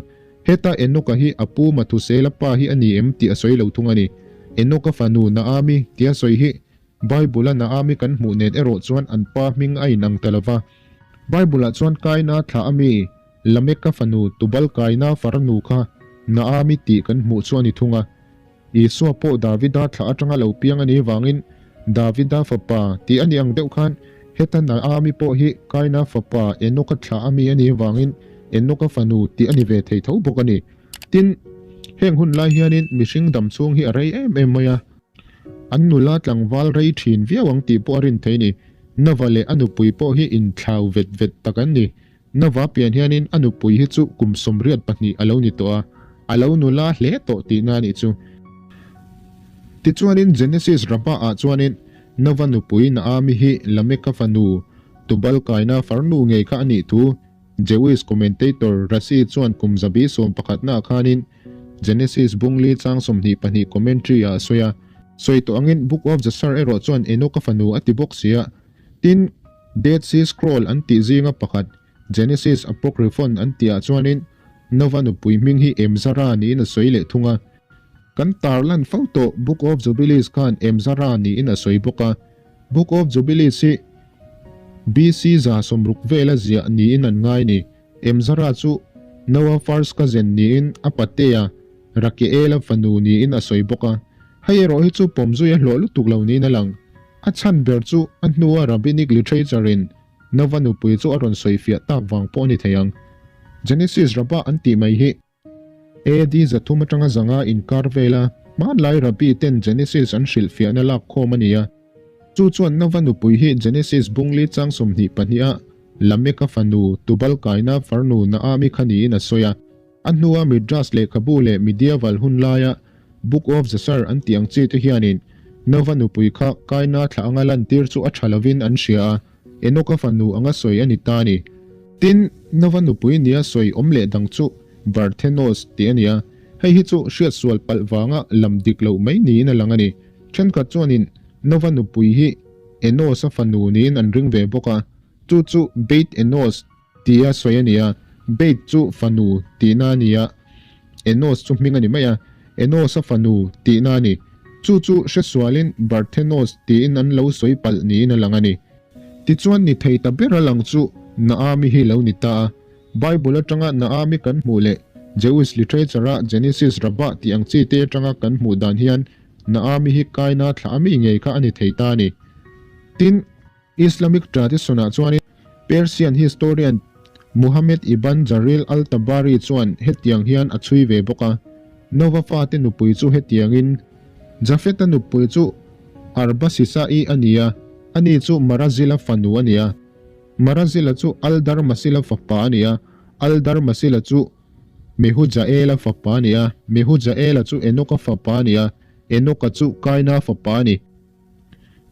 Heta Enoka hi a pu Mathusela pa hi a ni em tih a sawi lo thung a ni. Enoka fanu Naami tia sawi hi Bible-a Naami kan hmuh nen erawh chuan an pa hming a inang ta lo va. Bible-ah chuan Kaina thlah a mi Lameka fanu Tubal Kaina farnu kha Naami tih kan hmuh chu a ni thung a. Isua pawh Davida thlah atanga lo piang a nih vangin Davida fapa tih a ni ang deuh khan heta Naami pawh hi Kaina fapa Enoka thlah a mi a nih vangin Enoka fanu tih a ni ve thei tho bawk a ni. Tin, heng hun lai hianin mihring dam chhung hi a rei em em mai a. An nula tlangval rei thin viau ang tih pawh a rin thei a ni. Nova leh a nupui pawh hi inthlau vet vet tak an ni. Nova pian hianin a nupui hi chu kum 82 a lo ni tawh a, a lo nula hle tawh tihna a nih chu. Tichuanin Genesis Rabbah ah chuanin Nova nupui Naami hi Lameka fanu Tubal kaina farnu ngei kha a nih thu. Jewish commentator Rashi chuan kum zabi 11 naah khanin Genesis bung li chang 22 commentary ah a sawi a. Sawi tawh angin Book of Jasher erawh chuan Enoch-a fanu a ti bawk si a. Tin, Dead Sea Scroll an tih zinga pakhat Genesis Apocryphon an tihah chuanin Nova nupui hming hi Emzara niin a sawi leh thung a. Kan tarlan fo tawh Book of Jubilees khan Emzara niin a sawi bawk a. Book of Jubilees hi BC 160 vela ziah niin an ngai ni. Emzara chu Noah first cousin niin a patea Rakeela fanu niin a sawi bawk a. Hei erawh hi chu pawmzui a hlawh lutuk lo niin a lang. A chhan ber chu a hnua Rabbinic literature in Nova nupui chu a rawn sawi fiah tak vang pawh a ni thei ang. Genesis Rabbah an tih mai hi. AD 300 atanga 500 inkar vela hmanlai Rabbi ten Genesis an hrilhfiahna lak khawm a ni a. Chu chuan Nova nupui hi Genesis bungli chang 22 a Lameka fanu Tubal kaina farnu Naami kha niin a sawi a. A hnua Midrash lehkhabu leh Medieval hun laia Book of Jasher an tih ang chi te hianin Nova nupui kha Kaina thla anga lantir chu a tha lovin an hria a, Enoka fanu anga sawi a ni ta a ni. Tin, Nova nupui nia sawi awm leh dang chu Barthenos tih a ni a, hei hi chu hriat sual palh vanga lam dik loh mai niin a lang a ni. Thenkhat chuanin Nova nupui hi Enos-a fanu niin an ring ve bawk a, chu chu Beit Enos tia sawi a ni a, Beit chu fanu tihna a ni a, Enos chu hming a ni mai a, Enos-a fanu tihna a ni. Chu chu hre sualin Barthenos tiin an lo sawi palh niin a lang a ni. Tichuan ni thei ta ber a lang chu Naami hi lo ni ta a. Bible atanga Naami kan hmuh leh Jewish literature-a Genesis Rabbah tih ang chi te atanga kan hmuh dan hian Naami hi Kaina thlah ami ngei kha a ni thei ta a ni. Tin. Islamic tradition-ah chuanin Persian historian Muhammad ibn Jarir al-Tabari chuan hetiang hian a chhui ve bawk a, Nova fate nupui chu hetiangin, Jafet-a nupui chu Arbasisa-i a ni a, ani chu Marazila fanu a ni a. Marazila chu Aldarmasila fapa a ni a, Aldarmasila chu Mehujaela fapa a ni a, Mehujaela chu Enoka fapa a ni a, Enoka chu Kaina fapa a ni.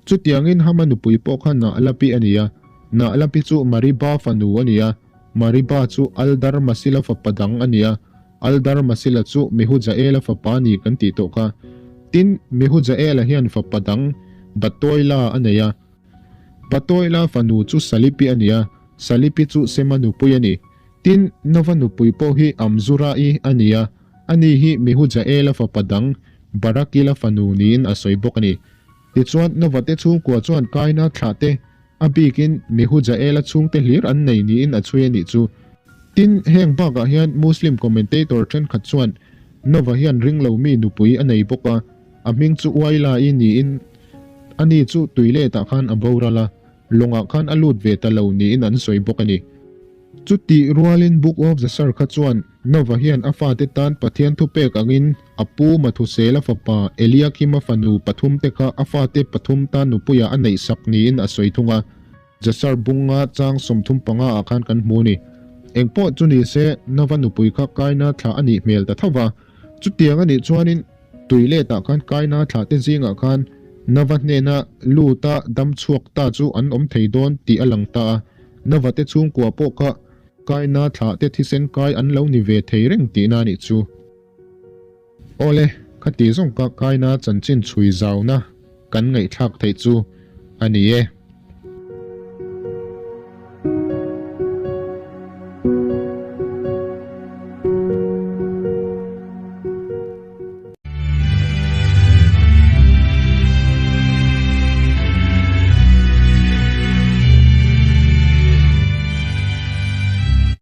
Chutiangin Hama nupui pawh kha Nahlapi a ni a, Nahlapi chu Mariba fanu a ni a, Mariba chu Aldar Masila fapa dang a ni a, Aldar Masila chu Mehujaela fapa a ni kan tih tawh kha. Tin, Mehujaela hian fapa dang Batoila a nei a, Batoila fanu chu Salipi a ni a, Salipi chu Sema nupui a ni. Tin, Nova nupui pawh hi Amzura-i a ni a, ani hi Mehujaela fapa dang Barakila fanu niin a sawi bawk a ni. Tichuan, Novate chhungkua chuan Kaina thlah te, a bikin Mehujaela chhungte hlir an nei niin a chhui a nih chu. Tin, heng bakah hian Muslim commentator thenkhat chuan Nova hian ringlo mi nupui a nei bawk a, a hming chu Uaila-i niin ani chu tuiletah khan a boral a, lawngah khan a lut ve ta lo niin an sawi bawk a ni. Chutih rualin Book of Jasher kha chuan Nova hian a fate tan Pathian thupek angin a pu Mathusela fapa Eliakim-a fanu pathumte kha a fate pathum tan nupuiah a neihsak niin a sawi thung a. Jasher bunga chang 35 ah khan kan hmu a ni. Engpawh chu ni se, Nova nupui kha Kaina thlah a nih hmel ta tho va. Chutiang a nih chuanin tui letah khan Kaina thlahte zingah khan Nova hnena luta dam chhuak ta chu an awm thei dawn tih a lang ta a. Nova te chhungkua pawh kha Kaina thlahte thisen kai an lo ni ve thei reng tihna a nih chu. Awle, khati zawng ka Kaina chanchin chhui zauna kan ngaihthlak theih chu a ni e.